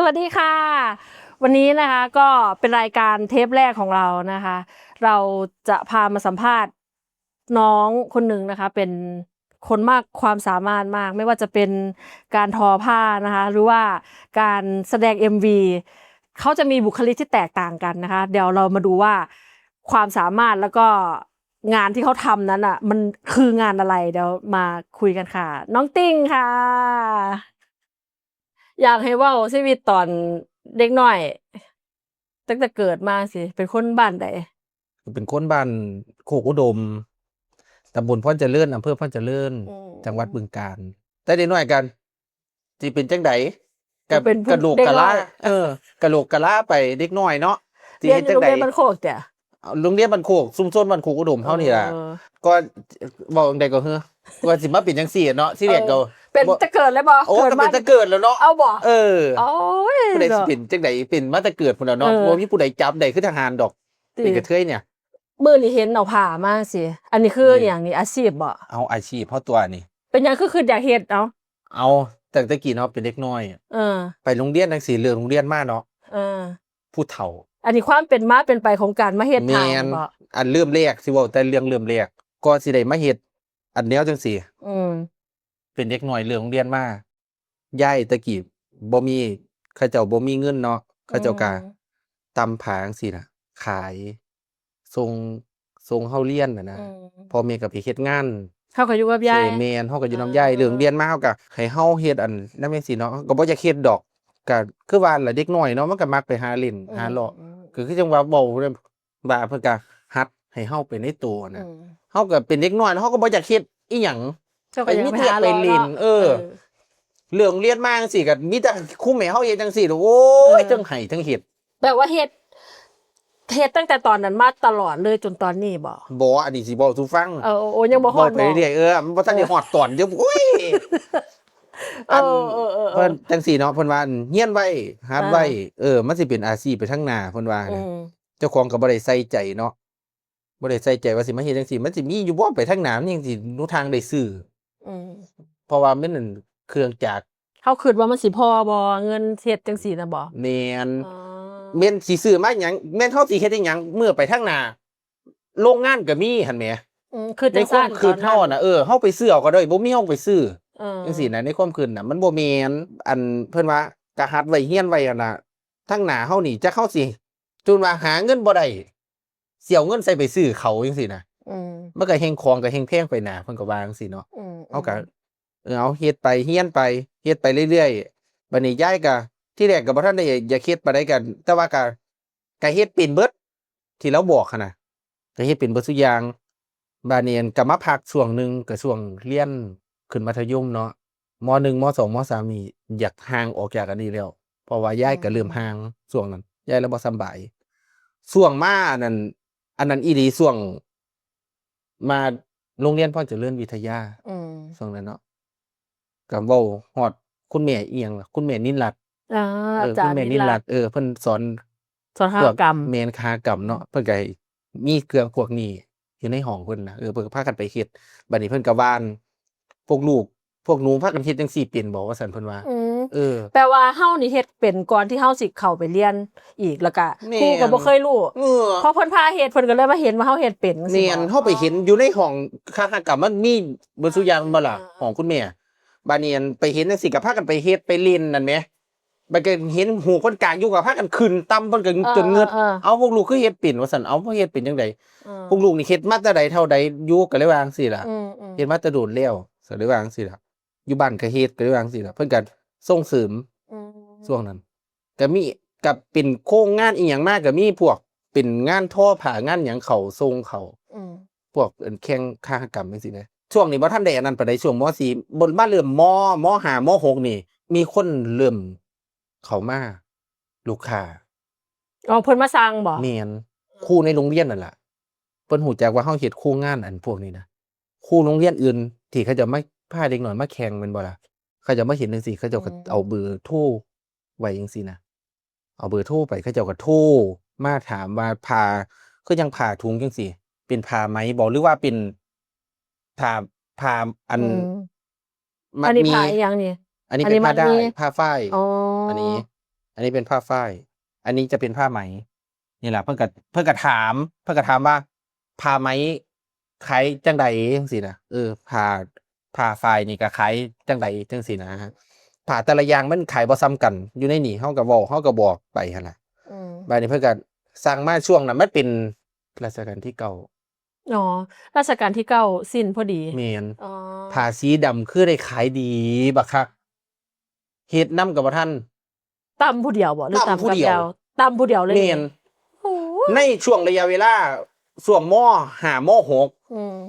สวัสดีค่ะ วันนี้นะคะก็เป็นรายการเทปแรกของเรานะคะ เราจะพามาสัมภาษณ์น้องคนหนึ่งนะคะ เป็นคนมากความสามารถมาก ไม่ว่าจะเป็นการทอผ้านะคะ หรือว่าการแสดง เอ็มวี เขาจะมีบุคลิกที่แตกต่างกันนะคะ เดี๋ยวเรามาดูว่าความสามารถแล้วก็งานที่เขาทำนั้นอ่ะ มันคืองานอะไร เดี๋ยวมาคุยกันค่ะ น้องติ่งค่ะ อยากให้เว้าชีวิตตอนเด็กน้อย ตั้งแต่เกิดมาสิ เป็นคนบ้านใด เป็นคนบ้านโคกอุดม ตำบลพรเจริญ อำเภอพรเจริญ อืม จังหวัดบึงกาฬ แต่เด็กน้อยกัน สิเป็นจังใด ก็ เป็นผู้ กะโหลกกะลา เด็กน้อย เออ กะโหลกกะลาไปเด็กน้อยเนาะ สิ เรียน เฮ็ด อยู่ จัง โรง ใด เรียนบ้านโคกจ้ะ เอา โรงเรียนบ้านโคก ชุมชนบ้านโคกอุดมเฮานี่ล่ะ เออ ก็เว้าจังใดก็เฮือ ก็สิมาเป็นจังซี่เนาะ ทีแรกก็ เออ เป็น บ่ แต่เกิดเลยบ่ โอ้ เกิด ก็เป็น มา แต่เกิดแล้วเนาะ เอาบ่ เออ โอ้ย ผู้ใดสิ เนาะ เป็นจังใด เป็นมาแต่เกิดพุ้นแหล้วเนาะ เออ บ่มีผู้ใดจับได้คือทหารดอก ติ เป็นกระเทยเนี่ย มื้อนี้เห็นเอาผ้ามาสิ อันนี้คือ นี่ อีหยังนี่ อาชีพบ่ เอาอาชีพเฮาตัวนี่ เป็นหยังคือคิดอยากเฮ็ด เอ้า เอา ตั้งแต่กี้เนาะ เป็นเด็กน้อย เออ ไปโรงเรียนจังซี่ เลิกโรงเรียนมาเนาะ เออ ผู้เฒ่า อันนี้ความเป็นมาเป็นไปของการมาเฮ็ดผ้า แม่น นี่บ่ อันเริ่มแรก สิเว้าแต่เรื่องเริ่มแรก ก่อนสิได้มาเฮ็ดอันแนวจังซี่ อืม เป็นเด็กน้อยเลิกโรงเรียนมา ยายแต่กี้บ่มี เขาเจ้าบ่มีเงินเนาะ เขาเจ้าก็ อืม ตำผ้าจังซี่น่ะ ขาย ส่ง ส่งเฮาเรียนน่ะนะ อืม พ่อแม่ก็ไปเฮ็ดงาน เฮาก็อยู่กับยาย เออ แม่น เฮาก็อยู่นำยาย อ่า เลิกเรียนมาเฮาก็ให้เฮาเฮ็ดอันนั้นจังซี่เนาะ ก็บ่อยากเฮ็ดดอก ก็คือว่าล่ะ เด็กน้อยเนาะ มันก็มักไปหาเล่น อืม หาเลาะ อืม ก็คือจั่งว่าเว้า ว่าเพิ่นก็หัดให้เฮาไปในโตนะ อืม เฮาก็เป็นเด็กน้อยแล้วเฮาก็บ่อยากเฮ็ดอีหยัง เจ้าก็อยาก ก็มีแต่ไปหา ไปเล่น เลาะเนาะ เออ เออ เลิกโรงเรียนมาจังซี่ก็มีแต่ครูแม่เฮาเฮ็ดจังซี่ โอ้ย เออ เทิงไห้เทิงเฮ็ด แบบว่าเฮ็ด เฮ็ดตั้งแต่ตอนนั้นมาตลอดเลยจนตอนนี้บ่ บ่ อันนี้สิเว้าสู่ฟัง เออ โอ้ ยังบ่ฮอด เว้าไปเรื่อย เออ มันบ่ทันได้ฮอดตอนเด้อ โอ้ย เออ อัน เออ เออ เพิ่นจังซี่เนาะ เพิ่นว่า เฮียนไว้ หัดไว้ อ่า เออ มันสิเป็นอาชีพไปทางหน้า เพิ่นว่านะ อืม เจ้าของก็บ่ได้ใส่ใจเนาะ บ่ได้ใส่ใจว่าสิมาเฮ็ดจังซี่ มันสิมีอยู่บ่ไปทางหน้า มันยังสิหนทางได้ซื้อ อืม เพราะว่ามันนั่นเครื่องจักร เฮาคิดว่ามันสิพอบ่ เงินเฮ็ดจังซี่น่ะบ่ แม่น อ๋อ แม่นสิซื้อมาหยัง แม่นเฮาสิเฮ็ดอีหยัง เมื่อไปทางหน้า โรงงานก็มีหั่นแหม อืม คือจังซั่น ในความคิดเฮาน่ะ เออ เฮาไปซื้อเอาก็ได้ บ่มีเฮาไปซื้อ เออ จังซี่นะ ในความคิดน่ะ มันบ่แม่น อันเพิ่นว่าก็หัดไว้ เฮียนไว้หั่นน่ะ ทางหน้าเฮานี่ จักเฮาสิ จนว่าหาเงินบ่ได้ สิเอาเงินใสไปซื้อเขาจังซี่นะ อืม มันก็แฮ่งของก็แฮ่งแพงไปหน้า เพิ่นก็ว่าจังซี่เนาะ อืม เฮาก็ อืม เออ เอาเฮ็ดไป เฮียนไป เฮ็ดไปเรื่อยๆ บัดนี้ยายก็ ทีแรกก็บ่ทันได้อยากเฮ็ดปานใด ก็ แต่ว่าก็ ก็เฮ็ดเป็นเบิด ที่ลาวบอกหั้นน่ะ ก็เฮ็ดเป็นเบิดซุอย่าง บาดนี้ อั่น ก็มาพักช่วงหนึ่ง ก็ช่วงเรียนขึ้นมัธยมเนาะ ม.หนึ่ง ม.สอง ม.สาม นี่อยากห่างออกจากอันนี้แล้ว เพราะว่ายายก็เริ่มห่าง อืม ช่วงนั้น ยายลาวบ่สำบาย ช่วงมาอันนั้น อันนั้นอีหลี ช่วงมาโรงเรียนพรเจริญวิทยา อืม ช่วงนั้นเนาะ ก็เว้าฮอดคุณแม่อิหยังล่ะ คุณแม่นิลลัด อ่า เออ อาจารย์ คุณแม่นิลลัด นิลลัด เออ เพิ่นสอน สอนคหกรรม พวก แม่น คหกรรมเนาะ เพิ่นก็ให้มีเครื่องพวกนี้อยู่ในห้องเพิ่นนะ เออ เพิ่นก็พากันไปเฮ็ด บัดนี้เพิ่นก็ว่า พวกลูก พวกหนูพากันเฮ็ดจังซี่เป็นบ่ ว่าซั่นเพิ่นว่า อืม เออ แปลว่าเฮานี่เฮ็ดเป็นก่อนที่เฮาสิเข้าไปเรียนอีก แล้วก็ แม่น ครูก็บ่เคยรู้ เออ พอเพิ่นพาเฮ็ด เพิ่นก็เลยมาเห็นว่าเฮาเฮ็ดเป็นจังซี้บ่ แม่น เฮาไปเห็นอยู่ในห้องคหกรรม มันมีเบิดซุอย่างแม่นบ่ล่ะ อ่า ห้องคุณแม่ บาดนี้ อั่น ไปเห็นจังซี่ก็พากันไปเฮ็ดไปเล่นนั่นแหม บัดก็เห็นฮูปเพิ่นกางอยู่ก็พากันขึ้นตำ เพิ่นก็ เออ จนเงือด เออ เออ เอ้า พวกลูกคือเฮ็ดเป็น ว่าซั่น เอ้า พวกเฮ็ดเป็นจังใด เออ พวกลูกนี่เฮ็ดมาแต่ใดเท่าใดอยู่ ก็เลยว่าจังซี่ล่ะ อืม อืม เฮ็ดมาแต่โดนแล้ว ก็เลยว่าจังซี่ล่ะ อยู่บ้านก็เฮ็ด ก็เลยว่าจังซี่ล่ะ เพิ่นก็ส่งเสริม อืม ช่วงนั้น ก็มี ก็เป็นโครงงานอิหยังมา ก็มีพวกเป็นงานทอผ้างานหยังเข้าส่งเข้า อืม พวก เอิ่น แข่งคหกรรมจังซี้นะ ช่วงนี้บ่ทันได้อันนั้นปานใด ช่วง ม.สี่ บ่ มาเริ่ม ม. ม.ห้า ม.หก นี่ มีคนเริ่มเข้ามา ลูกค้า อ๋อ เพิ่นมาสั่งบ่ แม่น ครูในโรงเรียนนั่นล่ะ เพิ่นฮู้จักว่าเฮาเฮ็ดโครงงานอันพวกนี้นะ ครูโรงเรียนอื่นที่เขาเจ้ามาพาเด็กน้อยมาแข่งแม่นบ่ล่ะ เขาเจ้ามาเห็นจังซี้ เขาเจ้าก็ อืม เอาเบอร์โทรไว้จังซี้นะ เอาเบอร์โทรไป เขาเจ้าก็โทรมาถามว่าผ้า คือจั่งผ้าถุงจังซี้ เป็นผ้าไหมบ่ หรือว่าเป็นผ้า ผ้าอัน อืม มัดหมี่ อันนี้ผ้าอีหยังนี่ อันนี้ อันนี้ เป็นผ้าด้าย มัดหมี่ ผ้าฝ้าย อ๋อ อันนี้ ອັນນີ້ເປັນຜ້າຝ້າຍ ອັນນີ້ຈະເປັນຜ້າໄໝ. ນີ້ລະ ເພິ່ນກໍ ເພິ່ນກໍຖາມ ເພິ່ນກໍຖາມວ່າ ຜ້າໄໝຂາຍຈັ່ງໃດ ຈັ່ງຊີ້ນະ. ເອີ ຜ້າ ຜ້າຝ້າຍນີ້ກໍຂາຍຈັ່ງໃດ ຈັ່ງຊີ້ນະ. ຜ້າແຕ່ລະຢ່າງມັນຂາຍບໍ່ສ່ຳກັນ. ຢູ່ໃນນີ້ເຮົາກໍເວົ້າ ເຮົາກໍບອກໄປຫັ້ນລະ. ອືມ ບາດນີ້ເພິ່ນກໍສັ່ງມາ. ຊ່ວງນັ້ນມັນເປັນລັດຊະການທີເກົ້າ. ອໍ ລັດຊະການທີເກົ້າສິ້ນພໍດີ. ແມ່ນ. ອໍ ຜ້າສີດຳຄືໄດ້ຂາຍດີບັກຄັກ. ເຮັດນຳກໍບໍ່ທັນ. ຕຳຜູ້ດຽວບໍ ຫຼື ຕຳ ຕຳຜູ້ດຽວ? ຕຳຜູ້ດຽວເລີຍ. ແມ່ນ. ໂອ້ຍ ໃນຊ່ວງໄລຍະເວລາ ຊ່ວງ ມ.ຫ້າ ມ.ຫົກ ອືມ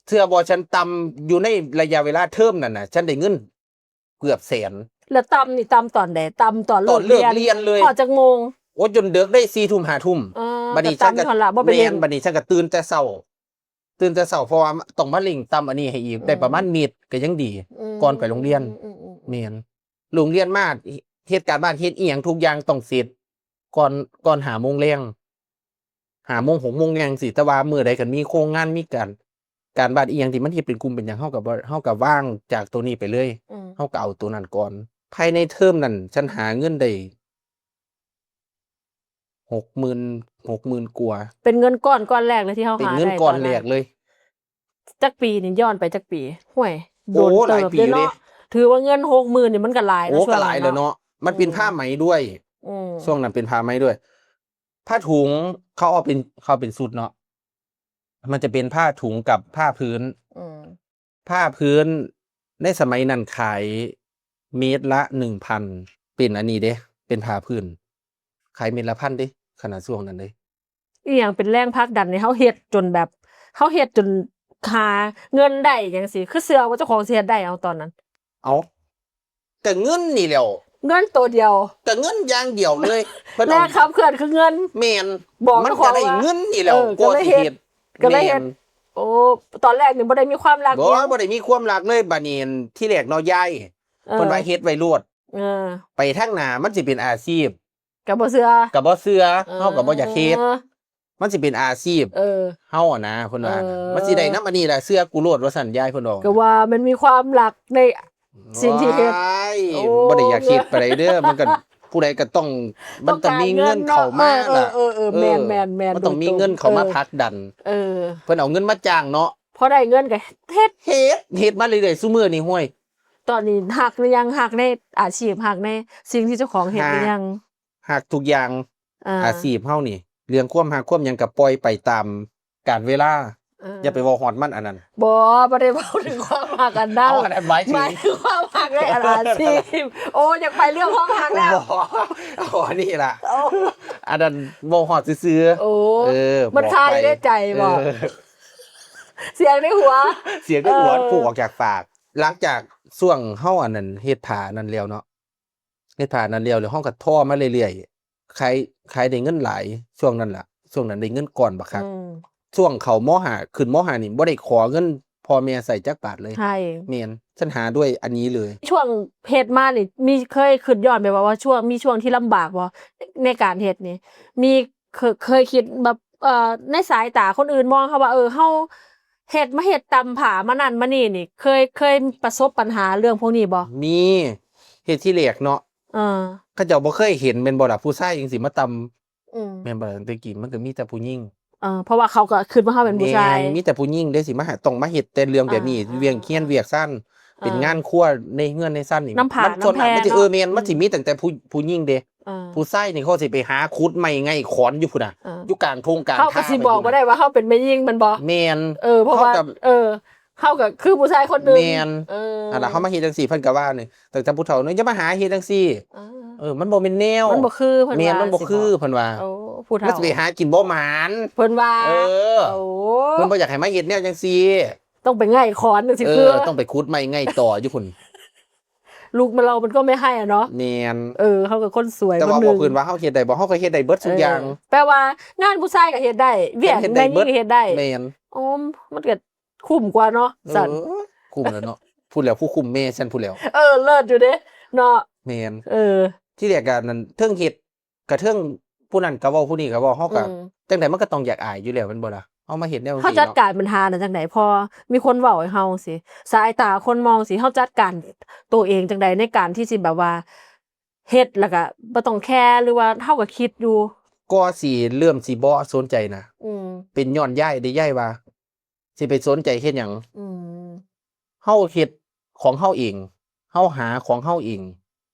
ເຊື່ອບໍ່ ຊັ້ນຕຳຢູ່ໃນໄລຍະເວລາເທີມນັ້ນນະ ຊັ້ນໄດ້ເງິນເກືອບແສນ. ແລ້ວຕຳນີ້ ຕຳຕອນໃດ? ຕຳຕອນເລີກ ຕອນເລີກຮຽນ ຮຽນເລີຍ. ຮອດຈັກໂມງ? ໂອ້ ຈົນເດິກເດ້ ສີ່ທຸ່ມ ຫ້າທຸ່ມ. ເອີ ບັດນີ້ ກໍຕຳ ຊັ້ນກໍ ເທົ່ານັ້ນລະ ບໍ່ໄປ ແມ່ນ ເຫຼັ້ນ. ບັດນີ້ ຊັ້ນກໍຕື່ນແຕ່ເຊົ້າ ຕື່ນແຕ່ເຊົ້າ ເພາະວ່າຕ້ອງມາເລັ່ງຕຳອັນນີ້ໃຫ້ອີກ ອືມ ໄດ້ປະມານເມັດກໍຍັງດີ. ອືມ ກ່ອນໄປໂຮງຮຽນ. ອືມໆໆໆ ແມ່ນ. ໂຮງຮຽນມາ ເຮັດການບ້ານ ເຮັດອີ່ຫຍັງທຸກຢ່າງຕ້ອງເສັດກ່ອນ ກ່ອນຫ້າໂມງແລງ ຫ້າໂມງ ຫົກໂມງແລງຊີ້. ແຕ່ວ່າມື້ໃດຄັນມີໂຄງງານ ມີການ ການບ້ານອີ່ຫຍັງທີ່ມັນເຮັດເປັນກຸ່ມເປັນຫຍັງ ເຮົາກໍບໍ່ ເຮົາກໍວາງຈາກໂຕນີ້ໄປເລີຍ. ອືມ ເຮົາກໍເອົາໂຕນັ້ນກ່ອນ. ພາຍໃນເທີມນັ້ນ ຊັ້ນຫາເງິນໄດ້ ຫົກໝື່ນ ຫົກໝື່ນກວ່າ. ເປັນເງິນກ້ອນ ກ້ອນແລກເລີຍທີ່ເຮົາຫາໄດ້ ເປັນເງິນກ້ອນແລກເລີຍ. ຈັກປີນີ້ ຍ້ອນໄປຈັກປີ? ຫ້ວຍ ໂອ້ ໂດນເຕີບເດ້ເນາະ. ຫຼາຍປີເດ້. ຖືວ່າເງິນຫົກໝື່ນນີ້ມັນກໍຫຼາຍນະ ໂອ້ ກໍຫຼາຍແລ້ວເນາະ. ມັນເປັນ ອືມ ຜ້າໄໝດ້ວຍ. ອືມ ຊ່ວງນັ້ນເປັນຜ້າໄໝດ້ວຍ. ຜ້າຖົງເຂົາເອົາເປັນ ເຂົາເປັນຊຸດເນາະ. ມັນຈະເປັນຜ້າຖົງກັບຜ້າພື້ນ. ອືມ ຜ້າພື້ນໃນສະໄໝນັ້ນຂາຍເມັດລະໜຶ່ງພັນ. ເປັນອັນນີ້ເດ້ ເປັນຜ້າພື້ນ ຂາຍເມັດລະພັນເດ້ ຂະໜາດຊ່ວງນັ້ນເດ້. ອີ່ຫຍັງເປັນແຮງຜັກດັນໃຫ້ເຮົາເຮັດຈົນແບບ ເຮົາເຮັດຈົນຫາເງິນໄດ້ຈັ່ງຊີ້? ຄືເຊື່ອວ່າເຈົ້າຂອງຊິເຮັດໄດ້ເອົາຕອນນັ້ນ? ເອົາ ກະເງິນນີ້ແຫຼ້ວ. ເງິນໂຕດຽວ. ກະເງິນຢ່າງດຽວເລີຍ. ເພິ່ນເອົາ ແຮງຂັບເຄື່ອນຄືເງິນ. ແມ່ນ. ບອກ ມັນກະໄດ້ເງິນນີ້ແຫຼ້ວ ເຈົ້າຂອງວ່າ ກໍເຮັດ ກໍເລີຍເຮັດ. ແມ່ນ. ໂອ້ ຕອນແລກນີ້ບໍ່ໄດ້ມີຄວາມລັກ ບໍ່ ຫຍັງ ບໍ່ໄດ້ມີຄວາມລັກເລີຍ. ບາດນີ້ ທີແລກເນາະ ຍາຍ ເອີ ເພິ່ນວ່າເຮັດໄວ້ໂລດ. ເອີ ໄປທາງໜ້າມັນຊິເປັນອາຊີບ ກໍບໍ່ເຊື່ອ ກໍບໍ່ເຊື່ອ. ເອີ ເຮົາກໍບໍ່ຢາກເຮັດ. ມັນຊິເປັນອາຊີບ ເອີ ເຮົາຫັ້ນນະ ເພິ່ນວ່າ. ເອີ ມັນຊິໄດ້ນຳອັນນີ້ລະ ເຊື່ອກູໂລດ ວ່າຊັ້ນ ຍາຍເພິ່ນເວົ້າ. ກໍວ່າມັນມີຄວາມລັກໃນສິ່ງທີ່ເຮັດ. ໂອ້ຍ ໂອ້ ບໍ່ໄດ້ຢາກເຮັດປານໃດເດີ້. ມັນກໍ ຜູ້ໃດກໍຕ້ອງ ມັນຕ້ອງມີເງິນເຂົ້າມາລະ. ເອີ ເອີ ເອີ ເອີ ແມ່ນໆໆ ມັນຕ້ອງມີເງິນເຂົ້າມາ ເອີ ຜັກດັນ. ເອີ ເພິ່ນເອົາເງິນມາຈ້າງເນາະ. ພໍໄດ້ເງິນກໍເຮັດ ເຮັດ ເຮັດມາເລື້ອຍໆ. ຊຸມື້ນີ້ ຫ້ວຍ ຕອນນີ້ຮັກຫຼືຍັງ? ຮັກໃນອາຊີບ ຮັກໃນສິ່ງທີ່ເຈົ້າຂອງເຮັດຫຼືຍັງ? ຮັກ ຮັກທຸກຢ່າງ. ອ່າ ອາຊີບເຮົານີ້ ເລື່ອງຄວາມຮັກຄວາມຫຍັງກໍປ່ອຍໄປຕາມການເວລາ. ເອີ ຢ່າໄປເວົ້າຮອດມັນອັນນັ້ນ. ບໍ່ ບໍ່ໄດ້ເວົ້າເຖິງຄວາມຮັກອັນນັ້ນ. ເອົາ ອັນນັ້ນໝາຍເຖິງ ໝາຍເຖິງຄວາມຮັກໃນອາຊີບ. ໂອ້ ຢາກໄປເລື່ອງຄວາມຮັກແລ້ວ. ບໍ່ ເອົາອັນນີ້ລະ. ໂອ້ ອັນນັ້ນເວົ້າຮອດຊື່ໆ. ໂອ້ ເອີ ມັນຄາຢູ່ໃນໃຈບໍ? ເອີ ສຽງໃນຫົວ ສຽງໃນຫົວ ເອີ ມັນພຸອກອອກຈາກປາກ. ຫຼັງຈາກຊ່ວງເຮົາອັນນັ້ນເຮັດຜ້າອັນນັ້ນແລ້ວເນາະ ເຮັດຜ້ານັ້ນແລ້ວ ແລ້ວເຮົາກໍທໍ້ມາເລື້ອຍໆ ຂາຍ ຂາຍໄດ້ເງິນຫຼາຍ. ຊ່ວງນັ້ນລະ ຊ່ວງນັ້ນໄດ້ເງິນກ້ອນບັກຄັກ. ອືມ ຊ່ວງເຂົ້າ ມໍຫ້າ ຂຶ້ນ ມໍຫ້າ ນີ້ ບໍ່ໄດ້ຂໍເງິນພໍ່ແມ່ໃຊ້ຈັກບາດເລີຍ. ໃຊ່ ແມ່ນ ຊັ້ນຫາດ້ວຍອັນນີ້ເລີຍ. ຊ່ວງເຮັດມານີ້ ມີເຄີຍຄິດຍ້ອນໄປບໍ່ວ່າ ວ່າຊ່ວງ ມີຊ່ວງທີ່ລຳບາກບໍ່ ໃນການເຮັດນີ້? ມີ ເຄີຍ ເຄີຍຄິດແບບ ເອີ ໃນສາຍຕາຄົນອື່ນມອງເຮົາວ່າ ເອີ ເຮົາເຮັດ ມາເຮັດຕຳຜ້າ ມານັ້ນມານີ້ນີ້ ເຄີຍ ເຄີຍປະສົບບັນຫາເລື່ອງພວກນີ້ບໍ່? ມີ. ເຮັດທີແລກເນາະ ເອີ ເຂົາເຈົ້າບໍ່ເຄີຍເຫັນແມ່ນບໍ່ລະ ຜູ້ຊາຍຈັ່ງຊິມາຕຳ. ອືມ ແມ່ນບໍ່ລະ? ແຕ່ກີ້ມັນກໍມີແຕ່ຜູ້ຍິງ. ເອີ ເພາະວ່າເຂົາກໍຄິດວ່າເຮົາເປັນຜູ້ຊາຍ. ແມ່ນ ມີແຕ່ຜູ້ຍິງເດ້ ຊິມາຫາ ຕ້ອງມາເຮັດແຕ່ເລື່ອງແບບນີ້. ອ່າ ວຽກຮຽນວຽກຊານ ເປັນ ອ່າ ງານຄົວໃນເຮືອນໃນຊານນີ້ ນ້ຳຜາ ມັນສ່ວນມາກ ນ້ຳແພງ ມັນຈະ ເນາະ. ເອີ ແມ່ນ ອືມ ມັນຊິມີຕັ້ງແຕ່ຜູ້ ຜູ້ຍິງເດ້. ອ່າ ຜູ້ຊາຍນີ້ເຂົາຊິໄປຫາຂຸດໄມ້ໄງຂອນຢູ່ພຸ້ນນະ. ອ່າ ຢູ່ກາງທົ່ງກາງ ເຂົາກໍຊິບອກບໍ່ໄດ້ວ່າເຮົາເປັນແມ່ຍິງແມ່ນບໍ່? ແມ່ນ. ເອີ ເພາະວ່າ ເຮົາກໍ ເອີ ເຮົາກໍຄືຜູ້ຊາຍຄົນໜຶ່ງ. ແມ່ນ. ເອີ ຫັ້ນລະ ເຮົາມາເຮັດຈັ່ງຊີ້ ເພິ່ນກໍວ່ານີ້ ຕັ້ງແຕ່ຜູ້ເຖົ້ານີ້ ຢ່າມາຫາເຮັດຈັ່ງຊີ້. ເອີ ເອີ ມັນບໍ່ແມ່ນແນວ. ມັນບໍ່ຄືເພິ່ນວ່າ. ແມ່ນ ມັນບໍ່ຄືເພິ່ນວ່າ. ໂອ້ ຜູ້ເຖົ້າ ມັນຊິໄປຫາກິນບໍ່ໝານ ເພິ່ນວ່າ. ເອີ ໂອ້ ເພິ່ນບໍ່ຢາກໃຫ້ມາເຮັດແນວຈັ່ງຊີ້. ຕ້ອງໄປໄງ່ຂອນຈັ່ງຊີ້. ເອີ ຄື ຕ້ອງໄປຂຸດໄມ້ໄງ່ຕໍຢູ່ພຸ້ນ. ລູກມາເລົ່າມັນກໍໄມ່ໃຫ້ອະເນາະ. ແມ່ນ. ເອີ ເຮົາກໍຄົນສວຍ ແຕ່ວ່າ ຄົນໜຶ່ງ ບອກເພິ່ນວ່າເຮົາເຮັດໄດ້ບໍ່ ເຮົາກໍເຮັດໄດ້ເບິດທຸກຢ່າງ. ເອີ ແປວ່າງານຜູ້ຊາຍກໍເຮັດໄດ້ ວຽກແມ່ຍິງກໍເຮັດໄດ້. ແມ່ນ. ໂອ້ ມັນກໍ ຄຸ້ມກວ່າເນາະ ເອີ ຊັ້ນ ຄຸ້ມແລ້ວເນາະ. ພຸ້ນແຫຼ້ວ ຜູ້ຄຸມແມ່ຊັ້ນພຸ້ນແຫຼ້ວ. ເອີ ເລີດຢູ່ເດ້ເນາະ. ແມ່ນ. ເອີ ທີແລກກໍນັ້ນ ເທິງເຮັດ ກະເທິງຜູ້ນັ້ນກໍເວົ້າ ຜູ້ນີ້ກໍເວົ້າ ເຮົາກໍ ອືມ ຈັ່ງໃດມັນກໍຕ້ອງຢາກອາຍຢູ່ແລ້ວແມ່ນບໍ່ລະ? ເຮົາມາເຮັດແນວ ເຮົາຈັດການບັນຫານັ້ນຈັ່ງໃດ? ພໍມີຄົນເວົ້າໃຫ້ເຮົາຊີ້ ສາຍຕາຄົນມອງຊີ້ ເຮົາຈັດການໂຕເອງຈັ່ງໃດ ໃນການທີ່ຊິແບບວ່າ ເຮັດ ແລ້ວກໍບໍ່ຕ້ອງແຄ ຫຼືວ່າເຮົາກໍຄິດຢູ່ ກໍຊິເລີ່ມຊິບໍ່ສົນໃຈນະ ອືມ ເປັນຍ້ອນຍາຍເດ້ ຍາຍວ່າ ຊິໄປສົນໃຈເຮັດຫຍັງ? ອືມ ເຮົາເຮັດຂອງເຮົາເອງ ເຮົາຫາຂອງເຮົາເອງ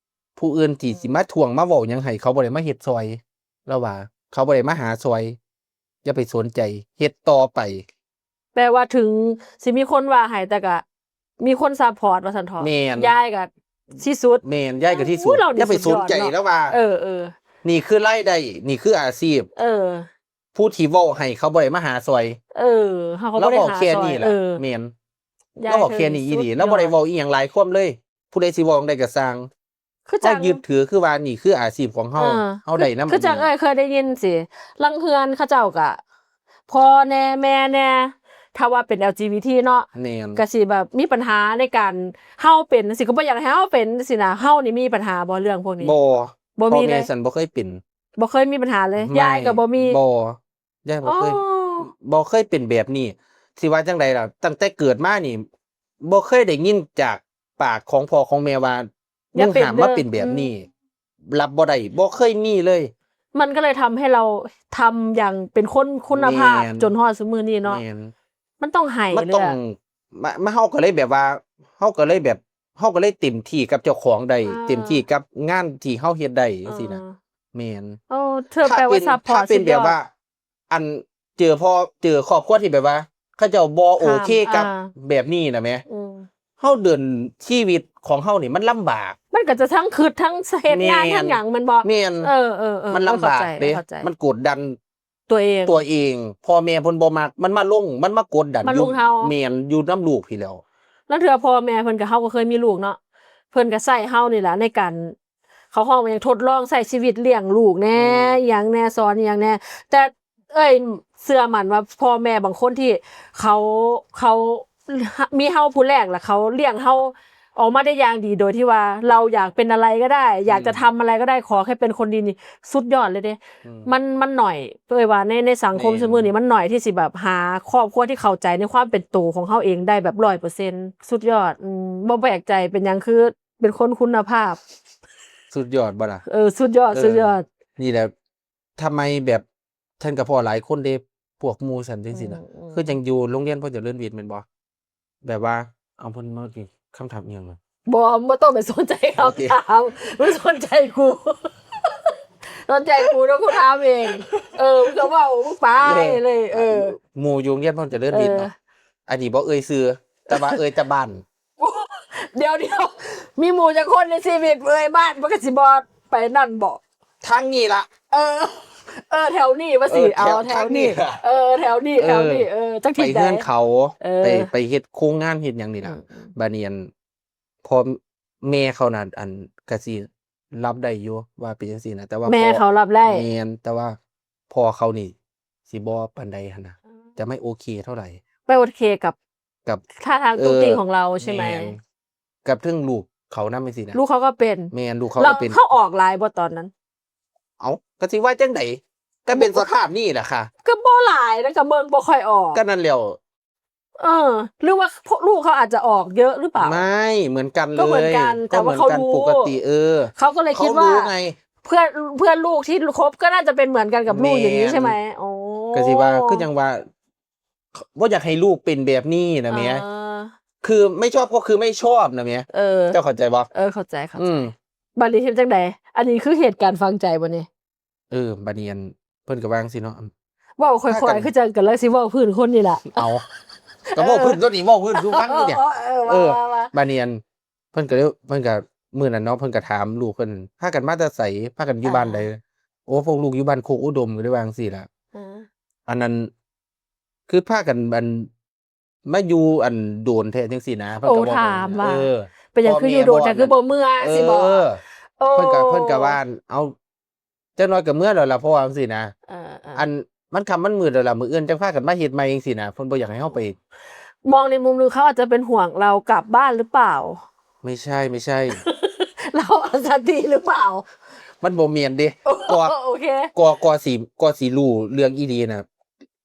ຜູ້ອື່ນທີ່ ອືມ ຊິມາທ້ວງມາເວົ້າຫຍັງໃຫ້ ເຂົາບໍ່ໄດ້ມາເຮັດຊ່ອຍ ລາວວ່າ ເຂົາບໍ່ໄດ້ມາຫາຊ່ອຍ ຢ່າໄປສົນໃຈ ເຮັດຕໍ່ໄປ. ແປວ່າເຖິງຊິມີຄົນວ່າໃຫ້ ແຕ່ກະມີຄົນຊັບພອດວ່າຊັ້ນເຖາະ. ແມ່ນ ຍາຍກະທີ່ສຸດ. ແມ່ນ ຍາຍກະທີ່ສຸດ. ໂອ້ຍ ລາວນີ້ ຢ່າໄປສົນໃຈ ສຸດຍອດເນາະ ລາວວ່າ ເອີໆ ນີ້ຄືລາຍໄດ້ ນີ້ຄືອາຊີບ. ເອີ ຜູ້ທີ່ເວົ້າໃຫ້ເຂົາບໍ່ໄດ້ມາຫາຊ່ອຍ. ເອີ ເຮົາກໍບໍ່ໄດ້ຫາຊ່ອຍ. ລາວເວົ້າແຄ່ນີ້ລະ. ເອີ ແມ່ນ ລາວເວົ້າແຄ່ນີ້ອີ່ຫຼີ. ລາວບໍ່ໄດ້ເວົ້າອີ່ຫຍັງຫຼາຍຄວາມເລີຍ. ຜູ້ໃດຊິເວົ້າຈັ່ງໃດກໍຊ່າງ ຄືຈັ່ງ ເຮົາຍຶດຖືຄືວ່ານີ້ຄືອາຊີບຂອງເຮົາ ເອີ ເຮົາໄດ້ນຳ. ຄືຈັ່ງເອື້ອຍເຄີຍໄດ້ຍິນຊີ້ ລາງເຮືອນເຂົາເຈົ້າກະ ພໍ່ແດ່ແມ່ແດ່ ຖ້າວ່າເປັນ ແອລຈີບີທີ ເນາະ ແມ່ນ ກະຊິແບບມີບັນຫາໃນການ ເຮົາເປັນຈັ່ງຊີ້ ກໍບໍ່ຢາກໃຫ້ເຮົາເປັນຈັ່ງຊີ້ນະ. ເຮົານີ້ມີບັນຫາບໍ່ເລື່ອງພວກນີ້? ບໍ່ ບໍ່ມີເລີຍ. ພໍ່ແມ່ຊັ້ນບໍ່ເຄີຍເປັນ ບໍ່ເຄີຍມີບັນຫາເລີຍ. ຍາຍກໍບໍ່ມີ. ບໍ່ ຍາຍບໍ່ເຄີຍ ອໍ ບໍ່ເຄີຍເປັນແບບນີ້. ຊິວ່າຈັ່ງໃດລະ ຕັ້ງແຕ່ເກີດມານີ້ ບໍ່ເຄີຍໄດ້ຍິນຈາກປາກຂອງພໍ່ຂອງແມ່ວ່າ ຢ່າເປັນເດີ ມຶງຫ້າມມາເປັນແບບນີ້ ອືມ ຮັບບໍ່ໄດ້ ບໍ່ເຄີຍມີເລີຍ. ມັນກໍເລີຍທຳໃຫ້ເຮົາທຳຢ່າງເປັນຄົນຄຸນນະພາບ ແມ່ນ ຈົນຮອດຊຸມື້ນີ້ເນາະ. ແມ່ນ ມັນຕ້ອງໃຫ້ ມັນຕ້ອງ ເລີຍ ມາ ມາ ເຮົາກໍເລີຍແບບວ່າ ເຮົາກໍເລີຍແບບ ເຮົາກໍເລີຍເຕັມທີ່ກັບເຈົ້າຂອງໄດ້ ອ່າ ເຕັມທີ່ກັບງານທີ່ເຮົາເຮັດໄດ້ ຈັ່ງຊີ້ນະ. ເອີ ແມ່ນ. ໂອ້ ເທີແປວ່າ ຊັບພອດ ສຸດຍອດ. ຖ້າເປັນແບບວ່າ ອັນ ເຈີພໍ່ ເຈີຄອບຄົວທີ່ແບບວ່າ ເຂົາເຈົ້າບໍ່ໂອເຄກັບ ອ່າ ແບບນີ້ນະແມ. ອືມ ເຮົາເດີນຊີວິດຂອງເຮົານີ້ມັນລຳບາກ. ມັນກໍຈະທັງຄຶດ ທັງເຮັດງານ ແມ່ນ ທັງຫຍັງ ແມ່ນບໍ່? ແມ່ນ. ເອີໆໆ ມັນລຳບາກເດ້. ເອີ ເຂົ້າໃຈ ເຂົ້າໃຈ. ມັນກົດດັນ ຕົວເອງ ຕົວເອງ ພໍ່ແມ່ເພິ່ນບໍ່ມັກ ມັນມາລົງ ມັນມາກົດດັນ ມາລົງເຮົາ. ຢູ່ ແມ່ນ ຢູ່ນຳລູກພີ້ແລ້ວ. ລາງເທື່ອພໍ່ແມ່ເພິ່ນກໍ ເຮົາກໍເຄີຍມີລູກເນາະ ເພິ່ນກໍໃຊ້ເຮົານີ້ແຫຼະໃນການ ເຂົາຮ້ອງວ່າຫຍັງ ທົດລອງໃຊ້ຊີວິດລ້ຽງລູກແດ່ ອືມ ອີ່ຫຍັງແດ່ ສອນອີ່ຫຍັງແດ່. ແຕ່ເອື້ອຍເຊື່ອໝັ້ນວ່າພໍ່ແມ່ບາງຄົນທີ່ເຂົາ ເຂົາ ມີເຮົາຜູ້ແລກ ແລ້ວເຂົາລ້ຽງເຮົາອອກມາໄດ້ຢ່າງດີ ໂດຍທີ່ວ່າເຮົາຢາກເປັນອະໄລກໍໄດ້ ອືມ ຢາກຈະທຳອະໄລກໍໄດ້ ຂໍແຄ່ເປັນຄົນດີນີ້ ສຸດຍອດເລີຍເດ້. ອືມ ມັນ ມັນໜ້ອຍ ເອື້ອຍວ່າໃນ ໃນສັງຄົມ ແມ່ນ ຊຸມື້ນີ້ ມັນໜ້ອຍທີ່ຊິແບບຫາຄອບຄົວທີ່ເຂົ້າໃຈໃນຄວາມເປັນໂຕຂອງເຮົາເອງໄດ້ແບບຮ້ອຍເປີເຊັນ. ສຸດຍອດ. ອືມ ບໍ່ແປກໃຈເປັນຫຍັງ ຄືເປັນຄົນຄຸນນະພາບ. ສຸດຍອດບໍ່ລະ? ເອີ ສຸດຍອດ ເອີ ສຸດຍອດ. ນີ້ແຫຼະ ທຳໄມແບບ ທ່ານກໍພໍຫຼາຍຄົນເດ້ ພວກໝູ່ຊັ້ນຈັ່ງຊີ້ນະ. ອືມໆ ຄືຈັ່ງຢູ່ໂຮງຮຽນພອນຈະເລີນວິດແມ່ນບໍ່? ແບບວ່າ ເອົາ ເພິ່ນມາ ຄຳຖາມອີ່ຫຍັງນະ? ບໍ່ ບໍ່ຕ້ອງໄປສົນໃຈຄຳຖາມ ມຶງສົນໃຈກູ ສົນໃຈກູເນາະ ກູຖາມເອງ. ເອີ ມຶງກໍເວົ້າໄປເລີຍ. ເອີ ໝູ່ຢູ່ໂຮງຮຽນພອນຈະເລີນວິດເນາະ. ເອີ ອັນນີ້ບໍ່ເອີ່ຍຊື່ ແຕ່ວ່າເອີ່ຍແຕ່ບ້ານ. ດຽວໆ ມີໝູ່ຈັກຄົນໃນຊີວິດເອີ່ຍບ້ານ ມັນກໍຊິບໍ່ໄປນັ້ນບໍ? ທາງນີ້ລະ ເອີ ເອີ ແຖວນີ້ວ່າຊິ ເອີ ເອົາແຖວ ແຖວນີ້ ທາງນີ້ລະ ເອີ ແຖວນີ້ ເອີ ແຖວນີ້ ເອີ ຈັກທິດໃດ ໄປເຮືອນເຂົາ ເອີ ໄປ ໄປເຮັດໂຄງງານເຮັດຫຍັງນີ້ລະ. ອືມໆ ບາດນີ້ ອັນ ພໍ່ແມ່ເຂົານັ້ນ ອັນ ກະຊິຮັບໄດ້ຢູ່ວ່າເປັນຈັ່ງຊີ້ນະ ແຕ່ວ່າແມ່ເຂົາຮັບໄດ້ ແມ່ນ ແຕ່ວ່າພໍ່ເຂົານີ້ຊິບໍ່ປານໃດຫັ້ນນະ. ອືມ ຈະໄມ່ໂອເຄເທົ່າໃດ ໄມ່ໂອເຄກັບ ກັບ ທ່າທາງ ເອີ ຕຸກຕິກຂອງເຮົາໃຊ່ໄໝ? ແມ່ນ ກັບເຖິງລູກເຂົານຳຈັ່ງຊີ້ນະ. ລູກເຂົາກໍເປັນ ແມ່ນ ລູກເຂົາກໍເປັນ. ແລ້ວເຂົາອອກຫຼາຍບໍ່ຕອນນັ້ນ? ເອົ້າ ກໍຊິວ່າຈັ່ງໃດ ກໍເປັນສະພາບນີ້ແຫຼະຄ່ະ. ກໍບໍ່ຫຼາຍນະ ກໍເບິ່ງບໍ່ຄ່ອຍອອກ. ກໍນັ້ນແຫຼ້ວ. ເອີ ຫຼືວ່າລູກເຂົາອາດຈະອອກເຍອະຫຼືເປົ່າ? ໄມ່ ເໝືອນກັນເລີຍ ກໍເໝືອນກັນ ແຕ່ວ່າເຂົາຮູ້ ເຂົາເລີຍຄິດວ່າ ເຂົາຮູ້ໄງ ເພື່ອນ ເພື່ອນລູກທີ່ຄົບກໍໜ້າຈະເປັນເໝືອນກັນກັບລູກ ແມ່ນ ຢ່າງນີ້ໃຊ່ໄໝ? ອໍ ກໍຊິວ່າ ຄືຈັ່ງວ່າ ບໍ່ຢາກໃຫ້ລູກເປັນແບບນີ້ນະແມ. ອ່າ ຄືໄມ່ຊອບກໍຄືໄມ່ຊອບນະແມ. ເອີ ເຈົ້າເຂົ້າໃຈບໍ່? ເອີ ເຂົ້າໃຈ ເຂົ້າໃຈ. ອືມ ບາດນີ້ເຮັດຈັ່ງໃດ? ອັນນີ້ຄືເຫດການຝັງໃຈບໍ່ນີ້? ເອີ ບາດນີ້ ອັນ ເພິ່ນກໍວ່າຈັ່ງຊີ້ເນາະ ເວົ້າຄ່ອຍໆ ຄືຈັ່ງກຳລັງຊິເວົ້າພື້ນຄົນນີ້ລະ. ເອົາ ກໍເວົ້າພື້ນຕົວນີ້ ເວົ້າພື້ນສູ່ຟັງນີ້. ເອີ ເອີ ວ່າ ເອີ ວ່າ ວ່າ ບາດນີ້ ອັນ ເພິ່ນກໍເລີຍ ເພິ່ນກໍ ມື້ນັ້ນເນາະ ເພິ່ນກໍຖາມລູກເພິ່ນ ພາກັນມາແຕ່ໃສ ພາກັນຢູ່ບ້ານໃດ? ອ່າ ໂອ້ ພວກລູກຢູ່ບ້ານໂຄກອຸດົມ ກໍເລີຍວ່າຈັ່ງຊີ້ລະ. ອ່າ ອັນນັ້ນ ຄືພາກັນ ອັນ ມາຢູ່ ອັນ ໂດນແທ້ຈັ່ງຊີ້ນະ. ເພິ່ນກໍ ໂອ້ ຖາມວ່າ ເອີ ເປັນຫຍັງຄືຢູ່ໂດນແທ້ ພໍ່ແມ່ບໍ່ ຄືບໍ່ເມືອ ເອີ ຊິບອກ? ເອີ ເພິ່ນກໍ ເອີ ເພິ່ນກໍວ່າ ເອົາ ຈັກໜ້ອຍກໍເມືອແລ້ວລະ ເພາະວ່າຈັ່ງຊີ້ນະ. ເອີໆ ອັນ ມັນຄ່ຳມັນມືດແລ້ວລະ ມື້ອື່ນຈັ່ງພາກັນມາເຮັດໃໝ່ຈັ່ງຊີ້ນະ. ເພິ່ນບໍ່ຢາກໃຫ້ເຮົາໄປ ມອງໃນມຸມໜຶ່ງ ເຂົາອາດຈະເປັນຫ່ວງເຮົາກັບບ້ານຫຼືເປົ່າ? ໄມ່ໃຊ່ ໄມ່ໃຊ່ ເຮົາອະຄະຕິຫຼືເປົ່າ? ມັນບໍ່ແມ່ນເດ້. ໂອເຄ ກໍ ກໍ ກໍຊິ ກໍຊິຮູ້ເລື່ອງອີ່ຫຼີນະ.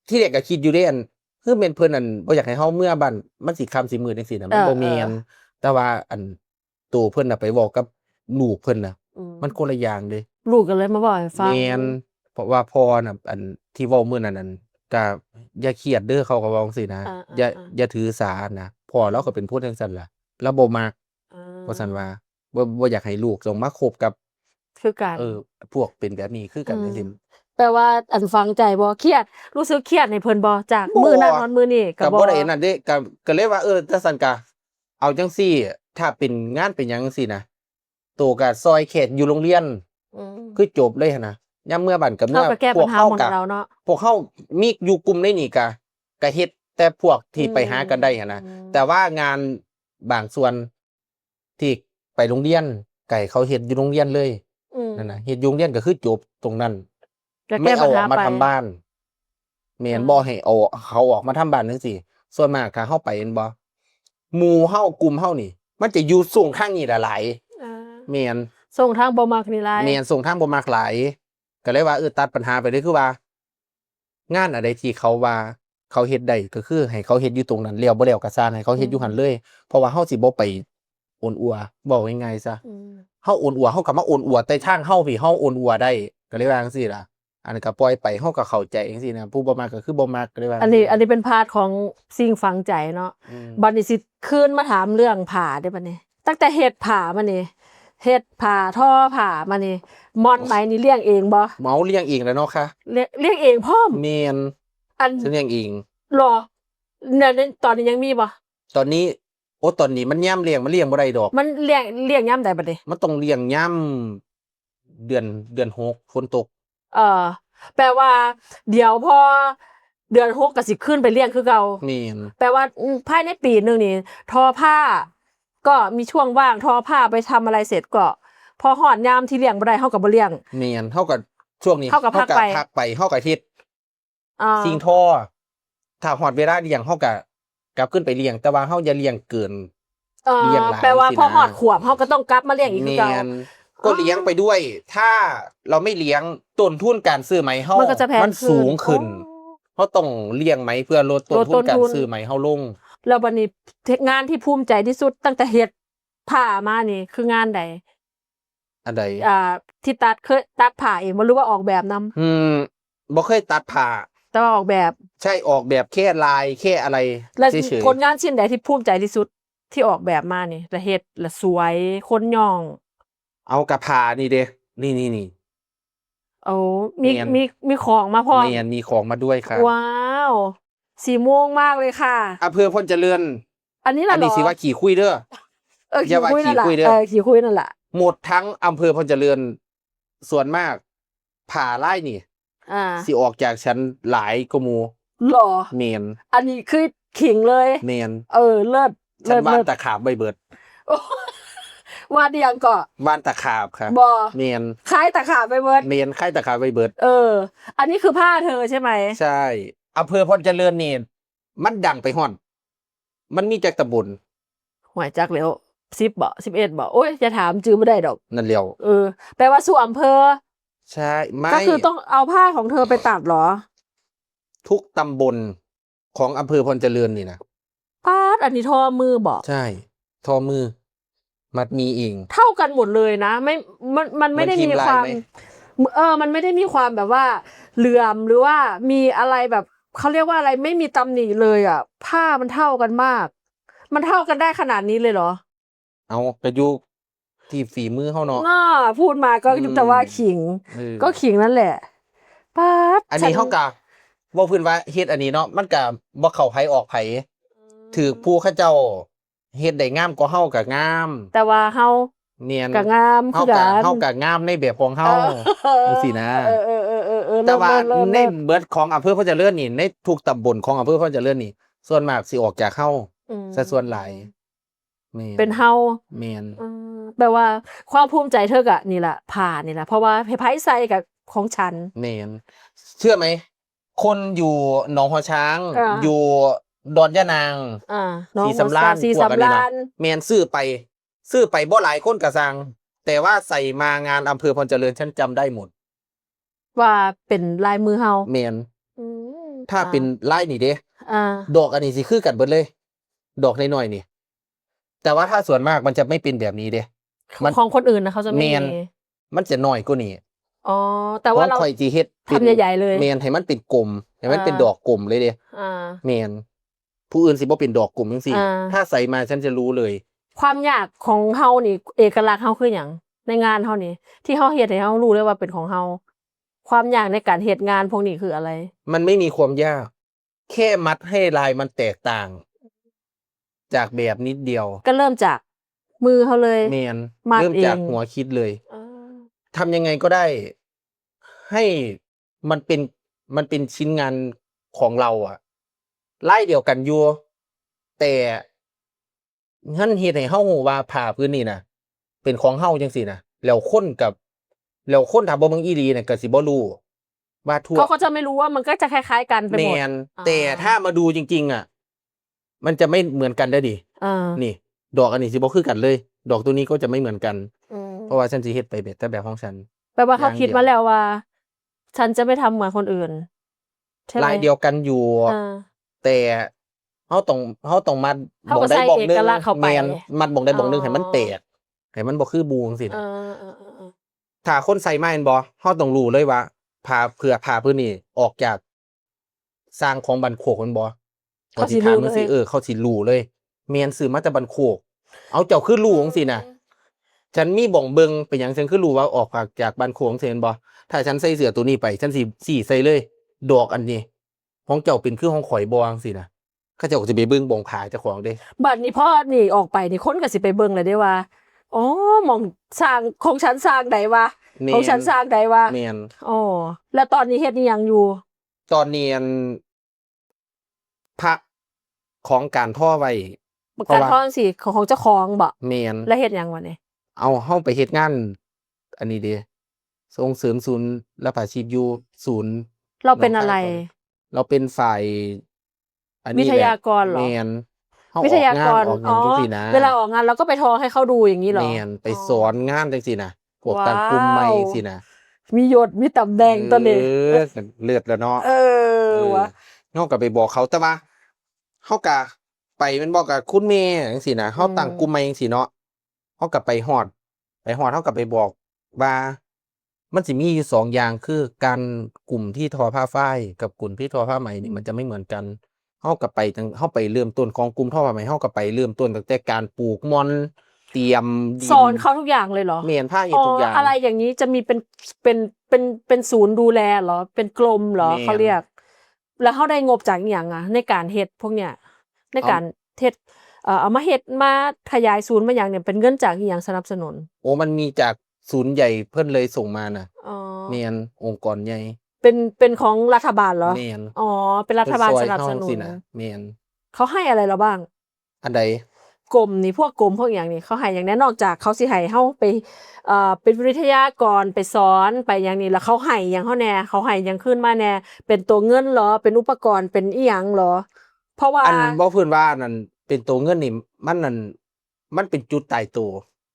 ທີແລກກໍຄິດຢູ່ເດ້ ອັນ ຄືແມ່ນເພິ່ນ ອັນ ບໍ່ຢາກໃຫ້ເຮົາເມືອບ້ານ ມັນຊິຄ່ຳຊິມືດຈັ່ງຊີ້ນະ. ມັນບໍ່ແມ່ນ ເອີໆ ແຕ່ວ່າ ອັນ ໂຕເພິ່ນນະໄປເວົ້າກັບລູກເພິ່ນນະ ອືມ ມັນຄົນລະຢ່າງເດ້. ລູກກໍເລີຍມາເວົ້າໃຫ້ຟັງ. ແມ່ນ ເພາະວ່າພໍ່ນະ ອັນທີ່ເວົ້າມື້ນັ້ນນັ້ນ ກະຢ່າຄຽດເດີ ເຂົາກໍເວົ້າຈັ່ງຊີ້ນະ. ອ່າໆໆ ຢ່າ ຢ່າຖືສານະ ພໍ່ລາວກໍເປັນຄົນຈັ່ງຊັ້ນລະ ລາວບໍ່ມັກ ອ່າ ວ່າຊັ້ນວ່າ ບໍ່ ບໍ່ຢາກໃຫ້ລູກຕ້ອງມາຄົບກັບ ຄືກັນ ເອີ ພວກເປັນແບບນີ້ຄືກັນ ອືມ ຈັ່ງຊີ້. ແປວ່າ ອັນ ຝັງໃຈບໍ່? ຄຽດ ຮູ້ສຶກຄຽດໃຫ້ເພິ່ນບໍ່? ຈາກມື້ນັ້ນຮອດມື້ນີ້ ກໍ ກໍບໍ່ ບໍ່ໄດ້ນັ້ນເດ້. ກໍ ກໍເລີຍວ່າ ເອີ ຈັ່ງຊັ້ນກະເອົາຈັ່ງຊີ້ ຖ້າເປັນງານເປັນຫຍັງຈັ່ງຊີ້ນະ ໂຕກໍຊ່ອຍແຄ່ຢູ່ໂຮງຮຽນ ອືມ ຄືຈົບເລີຍຫັ້ນນະ. ຍາມເມືອບ້ານກໍເມືອ ເຮົາກໍແກ້ບັນຫາຂອງເຮົາເນາະ. ພວກເຮົາມີຢູ່ກຸ່ມໃນນີ້ກໍ ກໍເຮັດແຕ່ພວກທີ່ໄປຫາກັນໄດ້ຫັ້ນນະ. ອືມ ແຕ່ວ່າງານບາງສ່ວນ ທີ່ໄປໂຮງຮຽນ ກໍໃຫ້ເຂົາເຮັດຢູ່ໂຮງຮຽນເລີຍ ອືມ ນັ້ນນະ. ເຮັດຢູ່ໂຮງຮຽນກໍຄືຈົບຕົງນັ້ນ ກໍແກ້ບັນຫາໄປ ໄມ່ເອົາອອກມາທຳບ້ານ. ແມ່ນ ອ່າ ບໍ່ໃຫ້ເອົາເຂົາອອກມາທຳບ້ານຈັ່ງຊີ້. ສ່ວນມາກຖ້າເຮົາໄປແມ່ນບໍ່ ໝູ່ເຮົາ ກຸ່ມເຮົານີ້ ມັນຈະຢູ່ຊ່ວງທາງນີ້ຫຼາຍໆ. ອ່າ ແມ່ນ ຊ່ວງທາງບໍ່ມັກນີ້ຫຼາຍ. ແມ່ນ ຊ່ວງທາງບໍ່ມັກຫຼາຍ. ກໍເລີຍວ່າ ເອີ ຕັດບັນຫາໄປເລີຍ ຄືວ່າ ງານອັນໃດທີ່ເຂົາວ່າເຂົາເຮັດໄດ້ ກໍຄືໃຫ້ເຂົາເຮັດຢູ່ຕົງນັ້ນ ແລ້ວບໍ່ແລ້ວກໍຊ່າງ ໃຫ້ເຂົາເຮັດຢູ່ຫັ້ນເລີຍ. ອືມ ເພາະວ່າເຮົາຊິບໍ່ໄປໂອນອົວ ເວົ້າງ່າຍໆຊະ. ອືມ ເຮົາໂອນອົວ ເຮົາກໍມາໂອນອົວແຕ່ທາງເຮົາພີ້ ເຮົາໂອນອົວໄດ້ ກໍເລີຍວ່າຈັ່ງຊີ້ລະ. ອັນນັ້ນກໍປ່ອຍໄປ ເຮົາກໍເຂົ້າໃຈຈັ່ງຊີ້ນະ ຜູ້ບໍ່ມັກກໍຄືບໍ່ມັກ ກໍເລີຍວ່າ ອັນນີ້ ອັນນີ້ເປັນພາດຂອງສິ່ງຝັງໃຈເນາະ. ອືມ ບັດນີ້ຊິຄືນມາຖາມເລື່ອງຜ້າເດ້ ບັດນີ້ ຕັ້ງແຕ່ເຮັດຜ້າມານີ້ ເຮັດຜ້າ ທໍຜ້າມານີ້ ໝອນໄໝນີ້ລ້ຽງເອງບໍ່? ເໝົາ ລ້ຽງເອງແຫຼະເນາະຄ່ະ. ລ້ຽງ ລ້ຽງເອງພ້ອມ? ແມ່ນ ອັນ ຊິລ້ຽງເອງ. ຫຼໍ? ແນວ ຕອນນີ້ຍັງມີບໍ່? ຕອນນີ້ ໂອ້ ຕອນນີ້ມັນຍາມລ້ຽງ ມັນລ້ຽງບໍ່ໄດ້ດອກ. ມັນລ້ຽງ ລ້ຽງຍາມໃດບັດນີ້? ມັນຕ້ອງລ້ຽງຍາມເດືອນ ເດືອນຫົກ ຝົນຕົກ. ເອີ ແປວ່າດຽວພໍເດືອນຫົກກໍຊິຄືນໄປລ້ຽງຄືເກົ່າ. ແມ່ນ ແປວ່າ ອືມ ພາຍໃນປີໜຶ່ງນີ້ ທໍຜ້າ ກໍມີຊ່ວງວ່າງ ທໍຜ້າໄປທຳອະໄລເສັດ ກໍພໍຮອດຍາມທີ່ລ້ຽງບໍ່ໄດ້ ເຮົາກໍບໍ່ລ້ຽງ. ແມ່ນ ເຮົາກໍ ຊ່ວງນີ້ ເຮົາກໍພັກໄປ ເຮົາກໍພັກໄປ ເຮົາກໍເຮັດ ອ່າ ສິ່ງທໍ. ຖ້າຮອດເວລາລ້ຽງ ເຮົາກໍກັບຄືນໄປລ້ຽງ ແຕ່ວ່າເຮົາຢ່າລ້ຽງເກີນ ເອີ ລ້ຽງຫຼາຍ ແປວ່າພໍຮອດຂວບ ເຮົາກໍຕ້ອງກັບມາລ້ຽງອີກຄືເກົ່າ. ແມ່ນ ກໍລ້ຽງໄປດ້ວຍ. ຖ້າເຮົາໄມ່ລ້ຽງ ຕົ້ນທຶນການຊື້ໄໝເຮົາ ມັນກໍຈະແພງ ມັນສູງຂຶ້ນ. ອໍ ເຮົາຕ້ອງລ້ຽງໄໝເພື່ອລົດຕົ້ນ ລົດຕົ້ນທຶນ ທຸນການຊື້ໄໝເຮົາລົງ. ແລ້ວບັດນີ້ ເຮັດ ງານທີ່ພູມໃຈທີ່ສຸດຕັ້ງແຕ່ເຮັດຜ້າມານີ້ ຄືງານໃດ? ອັນໃດ? ອ່າ ທີ່ຕັດ ເຄີຍຕັດຜ້າເອງບໍ່ ຫຼືວ່າອອກແບບນຳ? ອືມ ບໍ່ເຄີຍຕັດຜ້າ ແຕ່ວ່າອອກແບບ. ໃຊ່ ອອກແບບແຄ່ລາຍ ແຄ່ອະໄລ ແລະ ເສີຍໆ. ຜົນງານຊິ້ນໃດທີ່ພູມໃຈທີ່ສຸດ ທີ່ອອກແບບມານີ້ ລະເຮັດ ລະສວຍ ຄົນຍ້ອງ? ເອົາ ກະຜ້ານີ້ເດ້ ນີ້ໆໆ. ໂອ້ ມີ ແມ່ນ ມີ ມີຂອງມາພ້ອມ. ແມ່ນ ມີຂອງມາດ້ວຍຄ່ະ. ວ້າວ ສີມ່ວງມາກເລີຍຄ່ະ. ອຳເພີພອນຈະເລີນ. ອັນນີ້ລະ ອັນນີ້ ເນາະ ຊິວ່າຂີ້ຄຸຍເດີ. ເອີ ຂີ້ຄຸຍນັ້ນລະ. ຢ່າວ່າຂີ້ຄຸຍເດີ. ເອີ ຂີ້ຄຸຍນັ້ນລະ. ໝົດທັງອຳເພີພອນຈະເລີນ ສ່ວນມາກຜ້າລາຍນີ້ ອ່າ ຊິອອກຈາກສັນຫຼາຍກວ່າໝູ່. ຫຼໍ? ແມ່ນ. ອັນນີ້ຄື ຂີງເລີຍ. ແມ່ນ. ເອີ ເລີດ ເລີດ ຫວ່ານຕາຂາບໄວ້ເບິດ. ຫວ່ານອີ່ຫຍັງເກາະ? ຫວ່ານຕາຂາບຄ່ະ. ບໍ່. ແມ່ນ. ຂາຍຕາຂາບໄວ້ເບິດ. ແມ່ນ ຂາຍຕາຂາບໄວ້ເບິດ. ເອີ ອັນນີ້ຄືຜ້າເທີໃຊ່ໄໝ? ໃຊ່. ອຳເພີພອນຈະເລີນນີ້ ມັນດັງໄປຮອດ ມັນມີຈັກຕຳບົນ? ຫວຍ ຈັກແລ້ວ ສິບບໍ ສິບເອັດບໍ? ໂອ້ຍ ຢ່າຖາມ ຈື່ບໍ່ໄດ້ດອກ. ນັ້ນແລ້ວ. ເອີ ແປວ່າສູ່ອຳເພີ. ໃຊ່. ໄມ່ ກໍຄືຕ້ອງເອົາຜ້າຂອງເທີໄປຕັດເຫລອ? ທຸກຕຳບົນຂອງອຳເພີພອນຈະເລີນນີ້ນະ. ປາດ ອັນນີ້ທໍມືບໍ? ໃຊ່ ທໍມື ມັດໝີ່ເອງ. ເທົ່າກັນໝົດເລີຍນະ. ໄມ່ ມັນ ມັນໄມ່ໄດ້ມີຄວາມ ມັນທີມລາຍໄໝ? ເອີ ມັນໄມ່ໄດ້ມີຄວາມແບບວ່າເຫຼື່ອມ ຫຼືວ່າມີອະໄລແບບ ເຂົາຮຽກວ່າອະໄລ ໄມ່ມີຕຳໜິເລີຍອະ. ຜ້າມັນເທົ່າກັນມາກ. ມັນເທົ່າກັນໄດ້ຂະໜາດນີ້ເລີຍເຫລອ? ເອົາ ກະຢູ່ທີ່ຝີມືເຮົາເນາະ. ເນາະ ພູດມາກໍ ອືມ ແຕ່ວ່າຂີງ. ເອີ ກໍຂີງນັ້ນແຫຼະ. ປາດ ອັນນີ້ ສັນ ເຮົາກະເວົ້າພື້ນວ່າເຮັດອັນນີ້ເນາະ ມັນກະບໍ່ເຂົ້າໃຜອອກໃຜ. ອືມ ຖືກຜູ້ເຂົາເຈົ້າ ເຮັດໄດ້ງາມກວ່າເຮົາກະງາມ. ແຕ່ວ່າເຮົາ ແມ່ນ ກະງາມ ເຮົາ ຄືກັນ ເຮົາກະງາມໃນແບບຂອງເຮົາ. ເອີ ຈັ່ງຊີ້ນະ. ເອີ ເອີ ເອີ ເອີ ເອີ ແຕ່ວ່າ ເລີດ ເລີດ ໃນເບິດຂອງອຳເພີພອນຈະເລີນນີ້ ໃນທຸກຕຳບົນຂອງອຳເພີພອນຈະເລີນນີ້ ສ່ວນມາກຊິອອກຈາກເຮົາ ອືມ ຊະສ່ວນຫຼາຍ. ແມ່ນ ເປັນເຮົາ. ແມ່ນ. ອືມ ແປວ່າຄວາມພູມໃຈເທີກະນີ້ລະ ຜ້ານີ້ລະ ເພາະວ່າໃຜໃສ່ກະຂອງສັນ. ແມ່ນ. ເຊື່ອໄໝ? ຄົນຢູ່ໜອງຫົວຊ້າງ ອ່າ ຢູ່ດອນຍານາງ ອ່າ ສີສຳລານ ໜອງຫົວຊ້າງ ພວກອັນນີ້ນະ ແມ່ນ ຊື້ໄປ ຊື້ໄປບໍ່ຫຼາຍຄົນກະຊ່າງ ແຕ່ວ່າໃສ່ມາງານອຳເພີພອນຈະເລີນ ສັນຈຳໄດ້ໝົດ ວ່າເປັນລາຍມືເຮົາ. ແມ່ນ. ອືມ ຖ້າເປັນ ອ່າ ລາຍນີ້ເດ້ ອ່າ ດອກອັນນີ້ຊິຄືກັນເບິດເລີຍ ດອກນ້ອຍໆນີ້ ແຕ່ວ່າຖ້າສ່ວນມາກມັນຈະໄມ່ເປັນແບບນີ້ເດ້ ມັນ ຂອງຄົນອື່ນນະ ເຂົາຈະມີ. ແມ່ນ. ມັນຈະນ້ອຍກວ່ານີ້. ອໍ ແຕ່ວ່າ ຂອງ ເຮົາ ຂ້ອຍຊິເຮັດເປັນ ທຳໃຫຍ່ໆເລີຍ. ແມ່ນ ໃຫ້ມັນເປັນກົມ ໃຫ້ມັນເປັນ ອ່າ ດອກກົມເລີຍເດ້. ອ່າ ແມ່ນ ຜູ້ອື່ນຊິບໍ່ເປັນດອກກົມຈັ່ງຊີ້. ອ່າ ຖ້າໃສ່ມາ ຊັ້ນຈະຮູ້ເລີຍ. ຄວາມຍາກຂອງເຮົານີ້ ເອກະລັກເຮົາຄືຫຍັງ? ໃນງານເຮົານີ້ ທີ່ເຮົາເຮັດໃຫ້ເຮົາຮູ້ເລີຍວ່າເປັນຂອງເຮົາ. ຄວາມຍາກໃນການເຮັດງານພວກນີ້ຄືອະໄລ? ມັນໄມ່ມີຄວາມຍາກ. ແຄ່ມັດໃຫ້ລາຍມັນແຕກຕ່າງຈາກແບບນິດດຽວ. ກໍເລີ່ມຈາກມືເຮົາເລີຍ. ແມ່ນ ມັດເອງ. ເລີ່ມຈາກຫົວຄິດເລີຍ. ເອີ ທຳຍັງໄງກໍໄດ້ໃຫ້ມັນເປັນ ມັນເປັນຊິ້ນງານຂອງເຮົາອະ ລາຍດຽວກັນຢູ່ ແຕ່ ມັນເຮັດໃຫ້ເຮົາຮູ້ວ່າຜ້າຜືນນີ້ນະ ເປັນຂອງເຮົາຈັ່ງຊີ້ນະ ແລ້ວຄົນກໍ ແລ້ວຄົນຖ້າບໍ່ເບິ່ງອີ່ຫຼີນະ ກໍຊິບໍ່ຮູ້ວ່າທົ່ວ เขาก็จะไม่รู้ว่ามันก็จะคล้ายๆกันไปหมด. แม่น อ๋อ แต่ถ้ามาดูจริงๆ อะ มันจะไม่เหมือนกันเด้อนี่ เออ นี่ ดอกอันนี้สิบ่คือกันเลย ดอกตัวนี้ก็จะไม่เหมือนกัน อืม เพราะว่าฉันสิเฮ็ดไปแบบ แต่แบบของฉัน แปลว่าเขาคิดมาแล้วว่า อย่างเดียว ฉันจะไม่ทำเหมือนคนอื่น ใช่ไหม ลายเดียวกันอยู่ เออ แต่ เฮาต้อง เฮาต้องมัด เฮาก็ บ่องใด ใส่ บ่องหนึ่ง เอกลักษณ์เข้าไป แม่น มัดบ่องใด อ๋อ บ่องหนึ่งให้มันแตก ให้มันบ่คือหมู่จั่งซี้นะ เออ เออ เออ เออ ถ้าคนใส่มาแม่นบ่ เฮาต้องรู้เลยว่าผ้า เสื้อผ้าผืนนี้ออกจากช่างของบ้านโคกแม่นบ่ เขาสิรู้เลย เขาสิถามจั่งซี้ เออ เขาสิรู้เลย แม่น ซื้อมาแต่บ้านโคก เอา เจ้าคือรู้จั่งซี้นะ อืม ฉันมีบ่องเบิ่ง เป็นหยังฉันคือรู้ว่าออกจากบ้านโคกจั่งซี้แม่นบ่ ถ้าฉันใส่เสื้อตัวนี้ไป ฉันสิซี้ใส่เลย ดอกอันนี้ ของเจ้าเป็นคือของข้อยบ่ จั่งซี้นะ เขาเจ้าก็สิไปเบิ่งบ่องผ้าเจ้าของเด้ บัดนี้พอนี่ออกไปนี่ คนก็สิไปเบิ่งแล้วเด้ว่า อ๋อ หม่องช่าง ของฉันช่างใดวะ แม่น ของฉันช่างใดวะ แม่น อ๋อ แล้วตอนนี้เฮ็ดอิหยังอยู่ ตอนนี้ อัน พระของกลางทอไว้ กลางทอจั่งซี้ ของ ของเจ้าของบ่ แม่น แล้วเฮ็ดหยังวะนี่ เอา เฮาไปเฮ็ดงาน อันนี้เด้ ส่งเสริมศูนย์รับอาชีพอยู่ศูนย์ เราเป็นอะไร หนองคาย เราเป็นฝ่าย อันนี้แหละ วิทยากรเหรอ แม่น เฮาออกงาน วิทยากร ออกหยังจั่งซี้นะ อ๋อ เวลาออกงานเราก็ไปทอให้เขาดูอย่างนี้เหรอ แม่น ไปสอนงานจั่งซี้นะ พวกตั้งกลุ่มใหม่จั่งซี้นะ ว้าว มียศมีตำแหน่งตอนนี้ เออ เลิศแล้วเนาะ เออ เออ วะ เฮาก็ไปบอกเขา แต่ว่าเฮาก็ไปแม่นบ่ กับคุณแม่จั่งซี้นะ เฮาตั้งกลุ่มใหม่จั่งซี้เนาะ อืม เฮาก็ไปฮอด ไปฮอดเฮาก็ไปบอกว่า มันสิมีอยู่สองอย่าง คือการกลุ่มที่ทอผ้าฝ้ายกับกลุ่มที่ทอผ้าไหมนี่ มันจะไม่เหมือนกัน เฮาก็ไปตั้ง เฮาไปเริ่มต้นของกลุ่มทอผ้าไหม เฮาก็ไปเริ่มต้นตั้งแต่การปลูกหม่อน เตรียมดิน สอนเขาทุกอย่างเลยเหรอ แม่น พาเฮ็ดทุกอย่าง อ๋อ อะไรอย่างนี้จะมีเป็น เป็น เป็น เป็นศูนย์ดูแลเหรอ เป็นกรมเหรอ แม่น เขาเรียก แล้วเฮาได้งบจากอิหยังอะ ในการเฮ็ดพวกเนี้ย ใน เอา การเฮ็ด เอ่อ เอามาเฮ็ด มาขยายศูนย์ มาหยังเนี่ย เป็นเงินจากอิหยังสนับสนุน โอ้ มันมีจากศูนย์ใหญ่เพิ่นเลยส่งมาน่ะ อ๋อ แม่น องค์กรใหญ่ เป็น เป็นของรัฐบาลเหรอ แม่น อ๋อ เป็นรัฐบาล เพิ่นซ่อย สนับสนุน เฮาสินะ แม่น เขาให้อะไรเราบ้าง อันใด กรมนี่ พวกกรมพวกหยังนี่ เขาให้หยังแหน่ นอกจากเขาสิให้เฮาไป เอ่อ เป็นวิทยากร ไปสอน ไปหยังนี่ แล้วเขาให้หยังเฮาแหน่ เขาให้หยังคืนมาแหน่ เป็นตัวเงินเหรอ เป็นอุปกรณ์ เป็นอิหยังเหรอ เพราะว่า อันบ่ เพิ่นว่าอันนั้นเป็นตัวเงินนี่ มันนั่น มันเป็นจุดตายตัว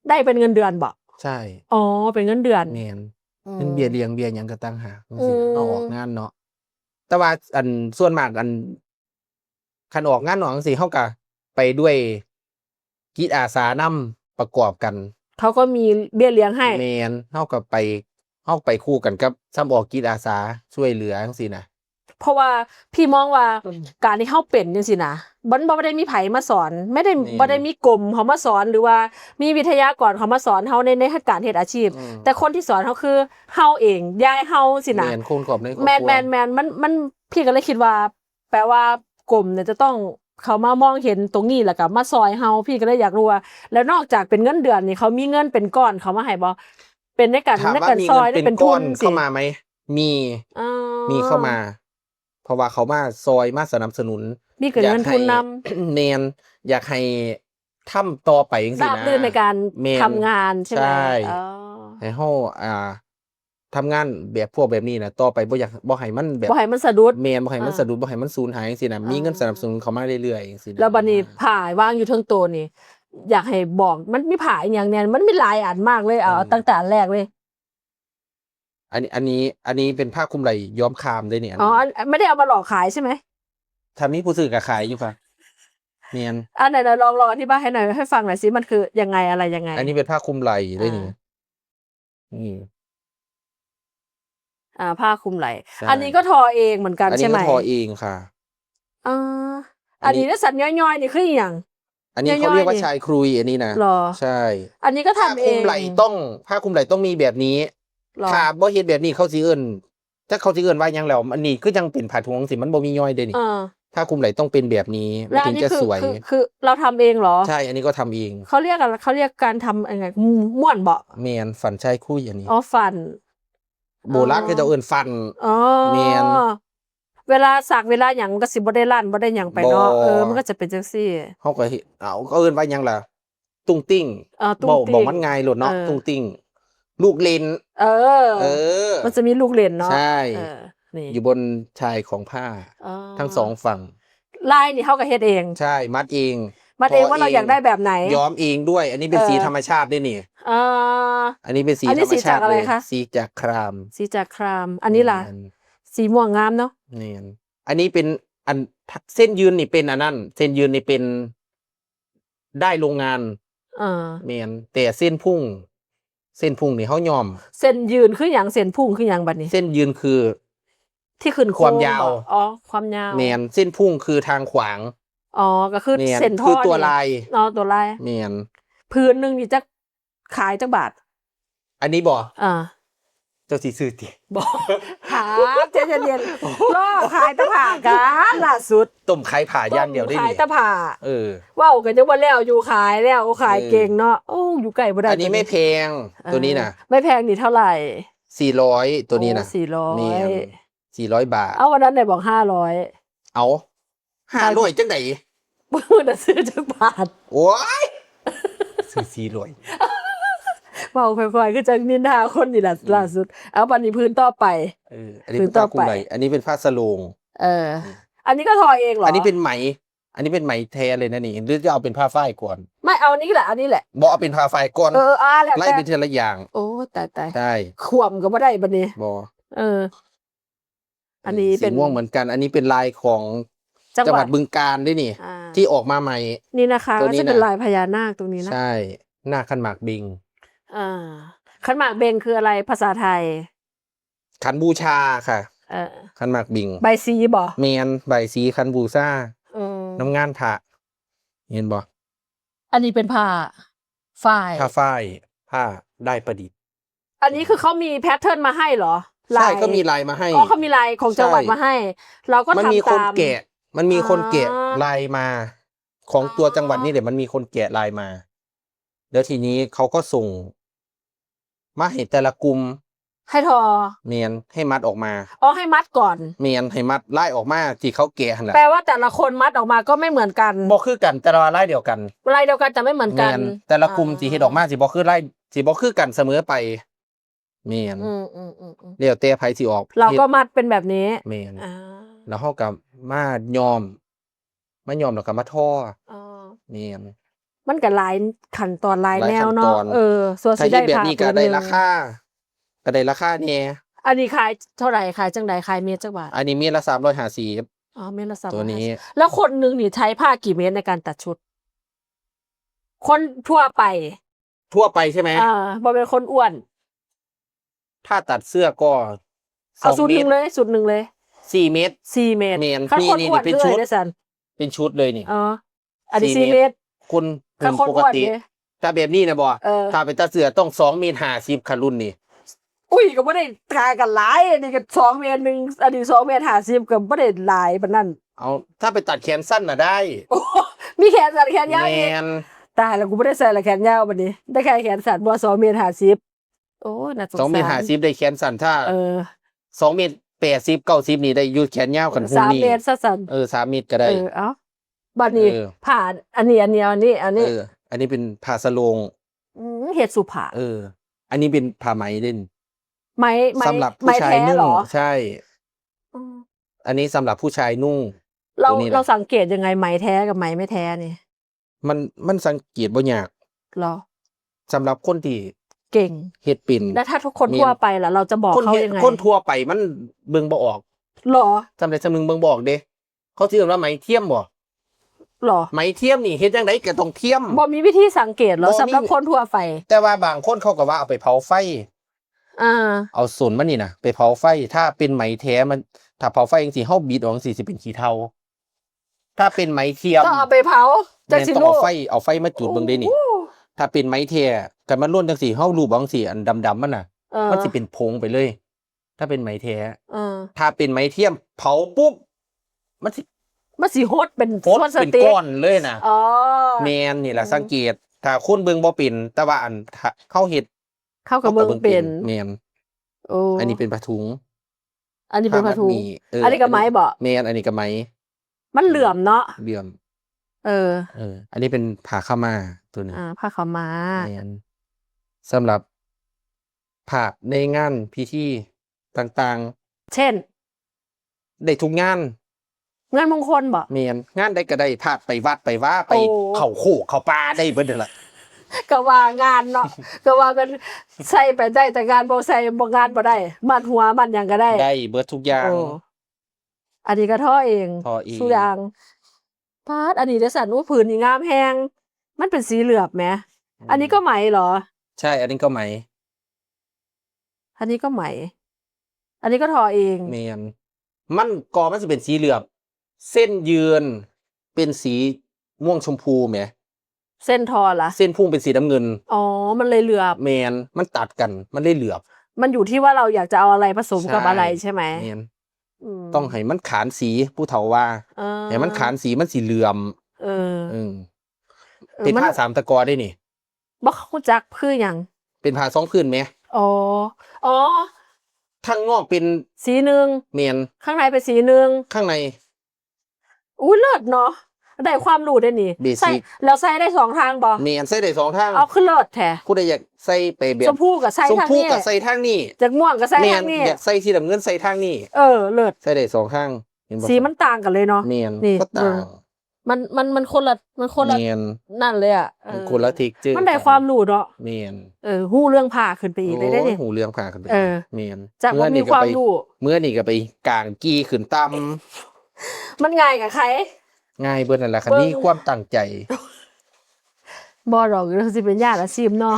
ได้เป็นเงินเดือนบ่ ใช่ อ๋อ เป็นเงินเดือน แม่น อืม เงินเบี้ยเลี้ยงเบี้ยหยังก็ต่างหากจั่งซี้ อืม เฮาออกงานเนาะ แต่ว่าอันส่วนมากอัน คันออกงานนอกจั่งซี้ เฮาก็ไปด้วยจิตอาสานำประกอบกัน เขาก็มีเบี้ยเลี้ยงให้ แม่น เฮาก็ไป เฮาไปคู่กันกับซำออกจิตอาสาช่วยเหลือจั่งซี้นะ เพราะว่าพี่มองว่า อืม การที่เฮาเป็นจั่งซี้นะ มันบ่ได้มีไผมาสอน ไม่ได้ แม่น บ่ได้มีกรมเขามาสอน หรือว่ามีวิทยากรเขามาสอนเฮาใน ในการเฮ็ดอาชีพ อืม แต่คนที่สอนเฮาคือเฮาเอง ยายเฮาซี้นะ แม่น คนครอบในครอบครัว แม่น แม่น แม่น มัน มัน พี่ก็เลยคิดว่า แปลว่ากรมเนี่ยจะต้องเข้ามามองเห็นตรงนี้ แล้วก็มาซ่อยเฮา พี่ก็เลยอยากรู้ว่า แล้วนอกจากเป็นเงินเดือนนี่ เขามีเงินเป็นก้อนเข้ามาให้บ่ เป็นในการ ถามว่า ในการซ่อย มีเงินเป็นก้อน เป็นทุนสิ เข้ามาไหม มี อ๋อ มีเข้ามา เพราะว่าเขามาซ่อย มาสนับสนุน มีเกิดเงินทุนนำ อยากให้ แม่น อยากให้ทำต่อไปจั่งซี้นะ ราบรื่นในการ แม่น ทำงานใช่ไหม ใช่ อ๋อ ให้เฮา อ่า ทำงานแบบพวกแบบนี้นะ ต่อไปบ่อยาก บ่ให้มันแบบ บ่ให้มันสะดุด แม่น บ่ให้มัน อ่า สะดุด บ่ให้มันสูญหายจั่งซี้นะ อ่า มีเงินสนับสนุนเข้ามาเรื่อยๆจั่งซี้นะ แล้วบัดนี้ผ้าวางอยู่เทิงโต๊ะนี่ อยากให้บอก มันมีผ้าอีหยังแหน่ มันมีหลายอันมากเลย เอา อืม ตั้งแต่อันแรกเลย อันนี้ อันนี้ อันนี้เป็นผ้าคลุมไหล่ย้อมครามเด้นี่ อัน อ๋อ นี้ อัน ไม่ได้เอามาหลอกขายใช่ไหม ถ้ามีผู้ซื้อก็ขายอยู่ค่ะ แม่น อันไหนๆ ลอง ลองอธิบายให้หน่อย ให้ฟังหน่อยสิ มันคือยังไง อะไรยังไง อันนี้เป็นผ้าคลุมไหล่เด้นี่ อ่า ນີ້ ອ່າ ຜ້າคลุมไหล่ ใช่ อันนี้ก็ทอเองเหมือนกัน อันนี้ ใช่ไหม ก็ทอเองค่ะ อ่า อันนี้ อันนี้ แล้วสันย่อยๆ นี่คืออีหยัง อันนี้เขาเรียกว่า ย่อยๆ นี่ ชายคลุย อันนี้นะ หรอ ใช่ อันนี้ก็ทำเอง ผ้าคลุมไหล่ต้อง ผ้าคลุมไหล่ต้องมีแบบนี้ หรอ ถ้าบ่เฮ็ดแบบนี้เขาสิเอิ้น จักเขาสิเอิ้นว่าหยังแล้ว อันนี้คือจั่งเป็นผ้าถุงสิ มันบ่มีย่อยเด้นี่ เออ ผ้าคลุมไหล่ต้องเป็นแบบนี้ แล้วอันนี้ มันถึงจะสวย คือ คือ คือเราทำเองเหรอ ใช่ อันนี้ก็ทำเอง เขาเรียกอะไร เขาเรียกการทำยังไง ม้วนบ่ แม่น ฝันชายคลุย อันนี้ อ๋อ ฝัน โบราณ อ๋อ เขาเจ้าเอิ้นฝัน อ๋อ แม่น เวลาสักเวลาหยังมันก็สิบ่ได้ลั่นบ่ได้หยังไปเนาะ บ่ เออ มันก็จะเป็นจั่งซี้ เฮาก็เฮ็ด เอ้า เขาเอิ้นว่าหยังล่ะ ตุ้งติ้ง เออ ตุ้ง เว้า ติ้ง บอกมันง่ายโลดเนาะ เออ ตุ้งติ้ง ลูกเล่น เออ เออ มันจะมีลูกเล่นเนาะ ใช่ เออ นี่ อยู่บนชายของผ้า อ๋อ ทั้งสองฝั่ง ลายนี่เฮาก็เฮ็ดเอง ใช่ มัดเอง มัดเอง ทอเอง ว่าเราอยากได้แบบไหน ย้อมเองด้วย อันนี้เป็น เออ สีธรรมชาติด้วยนี่ อ่า อันนี้เป็นสี อันนี้ ธรรมชาติ สีจากอะไร เลย คะ สีจากคราม สีจากคราม อันนี้ล่ะ แม่น สีม่วงงามเนาะ แม่น อันนี้เป็นอัน เส้นยืนนี่เป็นอันนั้น เส้นยืนนี่เป็น ด้ายโรงงาน เออ แม่น แต่เส้นพุ่ง เส้นพุ่งนี่เฮาย้อม เส้นยืนคือหยัง เส้นพุ่งคือหยังบัดนี้ เส้นยืนคือ ที่ขึ้นโค้ง ความยาว บ่ อ๋อ ความยาว แม่น เส้นพุ่งคือทางขวาง อ๋อ ก็คือ แม่น เส้นท่อ คือตัว นี่ ลาย อ๋อ ตัวลาย แม่น ผืนหนึ่งนี่จัก ขายจักบาท อันนี้บ่ อ่า เจ้าสิซื้อติ บ่ ถามใจเย็นๆ รอขายตะผ้ากันล่าสุด ต้มขายผ้าอย่างเดียวได้ ต้มขาย นี่ ตะผ้า เออ เว้ากันยังบ่แล้วอยู่ ขายแล้ว โอ้ ขาย เออ เก่งเนาะ โอ้ อยู่ใกล้บ่ได้ อันนี้ ตัวนี้ ไม่แพง เออ ตัวนี้นะ ไม่แพงนี่เท่าไหร่ สี่ร้อย ตัวนี้นะ โอ้ สี่ร้อย แม่น สี่ร้อยบาท เอา วันนั้นได้บอกห้าร้อย เอา ห้าร้อยจั่งใด๋ มื้อนั้นซื้อจักบาท โอ๊ย ซื้อสี่ร้อย เว้าค่อยๆ คือจั่งนินทาคนนี่ล่ะ อืม ล่าสุด เอา บัดนี้ผืนต่อไป เออ อันนี้ ผืนต่อไป เป็นผ้าคลุมไหล่ อันนี้เป็นผ้าสะโลง เออ อืม อันนี้ก็ทอเองเหรอ อันนี้เป็นไหม อันนี้เป็นไหมแท้เลยนะนี่ หรือจะเอาเป็นผ้าฝ้ายก่อน ไม่ เอาอันนี้แหละ อันนี้แหละ บ่ เอาเป็นผ้าฝ้ายก่อน เออ อ่า แล้วแต่ ไล่ไปทีละอย่าง โอ้ ตายๆ ใช่ ขวมก็บ่ได้บัดนี้ บ่ เออ อันนี้ เออ เป็น สีม่วงเหมือนกัน อันนี้เป็นลายของ จังหวัด จังหวัดบึงกาฬด้วยนี่ อ่า ที่ออกมาใหม่ นี่นะคะ ตัวนี้นะ ก็จะเป็นลายพญานาคตรงนี้นะ ใช่ นาคขันหมากเบง อ่า ขันหมากเบงคืออะไรภาษาไทย ขันบูชาค่ะ เออ ขันหมากเบง ใบสีบ่ แม่น ใบสีขันบูชา เออ นำงานพระ เห็นบ่ อันนี้เป็นผ้าฝ้าย ผ้าฝ้าย ผ้าด้ายประดิษฐ์ อันนี้คือเขามีแพทเทิร์นมาให้เหรอ ใช่ ลาย เขามีลายมาให้ อ๋อ เขามีลายของจังหวัด ใช่ มาให้ เราก็ทำตาม มันมีคนแกะ มันมีคนแกะ อ๋อ ลายมา ของ อ๋อ ตัวจังหวัดนี่แหละ มันมีคนแกะลายมา แล้วทีนี้เขาก็ส่ง มาให้แต่ละกลุ่ม ให้ทอ แม่น ให้มัดออกมา อ๋อ ให้มัดก่อน แม่น ให้มัดลายออกมาที่เขาแกะหั่นน่ะ แปลว่าแต่ละคนมัดออกมาก็ไม่เหมือนกัน บ่คือกัน แต่ว่าลายเดียวกัน ลายเดียวกันแต่ไม่เหมือนกัน แม่น แต่ละกลุ่ม อ่า สิเฮ็ดออกมาสิบ่คือลาย สิบ่คือกันเสมอไป แม่น อืมๆๆๆ แล้วแต่ไผสิออก เราก็ เฮ็ด มัดเป็นแบบนี้ แม่น อ่า แล้วเฮาก็มาย้อม มาย้อมแล้วก็มาทอ อ๋อ แม่น มันก็หลายขั้นตอนหลาย หลาย แนวเนาะ ขั้นตอน เออ ส่วน ถ้า สิ เฮ็ด ได้ แบบนี้ ผ้า ก็ได้ ตัวหนึ่ง ราคา ก็ได้ราคาแหน่ อันนี้ขายเท่าไหร่ ขายจั่งใด ขายเมตรจักบาท อันนี้เมตรละสามร้อยห้าสิบ อ๋อ เมตรละสามร้อยห้าสิบ ตัวนี้ แล้วคนหนึ่งนี่ใช้ผ้ากี่เมตรในการตัดชุด คนทั่วไป ทั่วไปใช่ไหม อ่า บ่เป็นคนอ้วน ถ้าตัดเสื้อก็ เอา สอง ชุดหนึ่ง เมตร เลย ชุดหนึ่งเลย สี่เมตร สี่เมตร แม่น คัน นี่ คน นี่ อ้วน เป็น คือ ชุด จั่งซั่น เป็นชุดเลยนี่ อ๋อ อันนี้ สี่ สี่ เมตร เมตร คน คัน หุ่น คน ปกติ อ้วนเด้ ถ้าแบบนี้นะบ่ เออ ถ้าเป็นตัดเสื้อต้องสองเมตรห้าสิบ คันรุ่นนี้ อุ้ย ก็บ่ได้ต่างกันหลาย อันนี้ก็สองเมตรหนึ่ง อันนี้สองเมตรห้าสิบ ก็บ่ได้หลายปานนั้น เอา ถ้าไปตัดแขนสั้นน่ะได้ โอ้ มีแขนสั้นแขนยาวอีก แม่น ตายแล้ว กูบ่ได้ใส่ละแขนยาวบัดนี้ ได้แค่แขนสั้นบ่ สองเมตรห้าสิบ โอ้ย น่าสงสาร สองเมตรห้าสิบ ได้แขนสั้น ถ้า เออ สองเมตรแปดสิบ เก้าสิบ นี่ได้อยู่แขนยาว คันฮู้ สาม นี่ เมตรซะซั่น เออ สามเมตรก็ได้ เออ เอ้า บัดนี้ เออ ผ้า อันนี้ อันนี้ อันนี้ อันนี้ เออ อันนี้เป็นผ้าสะโลง อืม เฮ็ดสู่ผ้า เออ อันนี้เป็นผ้าไหมเด้ ไหม ไหม สำหรับผู้ชายนุ่ง ไหมแท้เหรอ ใช่ อืม อันนี้สำหรับผู้ชายนุ่ง เรา ตัวนี้นะ เราสังเกตยังไง ไหมแท้กับไหมไม่แท้นี่ มัน มันสังเกตบ่ยาก เหรอ สำหรับคนที่ เก่ง เฮ็ดเป็น แล้วถ้าทุกคน แม่น ทั่วไปล่ะ เราจะบอก คน เขา เฮ็ด ยังไง คนทั่วไปมันเบิ่งบ่ออก เหรอ จำได้จำหนึ่งเบิ่งบ่ออกเด้ เขาสิเอิ้นว่าไหมเทียมบ่ เหรอ ไหมเทียมนี่เฮ็ดจั่งใดก็ต้องเทียม บ่มีวิธีสังเกตเหรอ บ่มี สำหรับคนทั่วไป แต่ว่าบางคนเขาก็ว่าเอาไปเผาไฟ ອ່າ ເອົາສົ້ນມັນນີ້ນະໄປເຜົາໄຟ. ຖ້າເປັນໄໝແທ້ ມັນ ຖ້າເຜົາໄຟຈັ່ງຊີ້ ເຮົາບິດອອກຈັ່ງຊີ້ ຊິເປັນຂີ້ເຖົ່າ. ຖ້າເປັນໄໝທຽມ ຕ້ອງເອົາໄປເຜົາ ແມ່ນ ຈັ່ງຊິ ຕ້ອງເອົາໄຟ ເອົາໄຟມາຈູດເບິ່ງເດ້ນີ້. ໂອ້ ຖ້າເປັນໄໝແທ້ ຄັນມັນຫຼົ່ນຈັ່ງຊີ້ ເຮົາລູບເອົາຈັ່ງຊີ້ ອັນດຳໆມັນນະ ເອີ ມັນຊິເປັນຜົງໄປເລີຍ ຖ້າເປັນໄໝແທ້. ເອີ ຖ້າເປັນໄໝທຽມ ເຜົາປຸບ ມັນຊິ ມັນຊິຫົດເປັນ ຫົດເປັນກ້ອນເລີຍນະ. ອໍ ແມ່ນ ນີ້ລະ ອືມ ສັງເກດ ຖ້າຄົນເບິ່ງບໍ່ເປັນ ແຕ່ວ່າອັນ ຖ້າເຮົາເຮັດ ເຮົາກໍເບິ່ງເປັນ. ແມ່ນ. ໂອ້ ອັນນີ້ເປັນຜ້າຖົງ. ອັນນີ້ເປັນຜ້າຖົງ. ເອີ ອັນນີ້ກໍໄໝບໍ? ແມ່ນ ອັນນີ້ກໍໄໝ. ມັນເຫຼື້ອມເນາະ. ເຫຼື້ອມ. ເອີ ເອີ ອັນນີ້ເປັນຜ້າຂາວມ້າໂຕນີ້. ອ່າ ຜ້າຂາວມ້າ. ແມ່ນ. ສຳລັບພາດໃນງານພິທີຕ່າງໆ ເຊັ່ນ ໄດ້ທຸກງານ. ງານມົງຄົນບໍ? ແມ່ນ. ງານໃດກໍໄດ້ ພາດໄປວັດໄປວາ ໄປ ໂອ້ ເຂົ້າໂຄກເຂົ້າປ່າ ໄດ້ເບິດນັ້ນລະ. ກໍວ່າງານເນາະ ກໍວ່າແມ່ນໃສ່ໄປໄດ້ ແຕ່ງານບໍ່ໃສ່ ບໍ່ ງານບໍ່ໄດ້ ມັດຫົວມັດຫຍັງກໍໄດ້ ໄດ້ເບິດທຸກຢ່າງ. ໂອ້ ອັນນີ້ກໍທໍເອງ ທໍເອງ ທຸກຢ່າງ. ປາດ ອັນນີ້ເດ້ຊັ້ນ ໂອ້ ຜືນນີ້ງາມແຮງ ມັນເປັນສີເຫຼືອບແໝ. ອືມ ອັນນີ້ກໍໄໝເຫລອ? ໃຊ່ ອັນນີ້ກໍໄໝ. ອັນນີ້ກໍໄໝ ອັນນີ້ກໍທໍເອງ. ແມ່ນ. ມັນກໍມັນຊິເປັນສີເຫຼືອບ ເສັ້ນຍືນເປັນສີມ່ວງຊົມພູແໝ. ເສັ້ນທໍ່ລະ? ເສັ້ນພຸ້ງເປັນສີນ້ຳເງິນ. ອໍ ມັນເລີຍເຫຼືອບ. ແມ່ນ. ມັນຕັດກັນ ມັນເລີຍເຫຼືອບ. ມັນຢູ່ທີ່ວ່າເຮົາຢາກຈະເອົາອະໄລປະສົມກັບອະໄລ ໃຊ່ ໃຊ່ໄໝ? ແມ່ນ. ອືມ ຕ້ອງໃຫ້ມັນຂານສີ ຜູ້ເຖົ້າວ່າ. ເອີ ໃຫ້ມັນຂານສີ ມັນຊິເຫຼືອມ. ເອີ ເອີ ເອີ ເປັນ ມັນ ຜ້າສາມຕະກໍໄດ້ນີ້. ບໍ່ຮູ້ຈັກຄືຫຍັງ? ເປັນຜ້າສອງພື້ນແໝ. ອໍ ອໍ ທາງນອກເປັນສີໜຶ່ງ. ແມ່ນ. ຂ້າງໃນເປັນສີໜຶ່ງ. ຂ້າງໃນ. ອຸ້ຍ ເລີດເນາະ ໄດ້ຄວາມຮູ້ເດ້ນີ້. ເບສິກ. ໃສ່ ແລ້ວໃສ່ໄດ້ສອງທາງບໍ່? ແມ່ນ ໃສ່ໄດ້ສອງທາງ. ເອົາ ຄືເລີດແທ້. ຜູ້ໃດຢາກໃສ່ໄປແບບ ຊົມພູກໍໃສ່ທາງນີ້ ຊົມພູກໍໃສ່ທາງນີ້ ຢາກມ່ວງກໍໃສ່ທາງນີ້. ແມ່ນ. ຢາກໃສ່ສີນ້ຳເງິນໃສ່ທາງນີ້. ເອີ ເລີດ. ໃສ່ໄດ້ສອງທາງ. ເຫັນບໍ່? ສີມັນຕ່າງກັນເລີຍເນາະ. ແມ່ນ. ນີ້ ກໍຕ່າງ. ມັນ ມັນ ມັນຄົນລະ ມັນຄົນລະ ແມ່ນ ນັ້ນເລີຍອະ. ເອີ ມັນຄົນລະເທັກເຈີກັນ. ມັນໄດ້ຄວາມຮູ້ເນາະ. ແມ່ນ. ເອີ ຮູ້ເລື່ອງຜ້າຂຶ້ນໄປອີກເລີຍເດ້ນີ້. ໂອ້ຍ ຮູ້ເລື່ອງຜ້າຂຶ້ນໄປ. ເອີ ແມ່ນ. ຈາກວ່າມີຄວາມຮູ້ ເມື່ອນີ້ກໍໄປກາງກີ້ຂຶ້ນຕ່ຳ. ມັນງ່າຍກະໄຄ. ງ່າຍເບິດນັ້ນລະ ຄັນມີຄວາມຕັ້ງໃຈ. ບໍ່ດອກ ຊິເປັນຍາດອາຊີບເນາະ.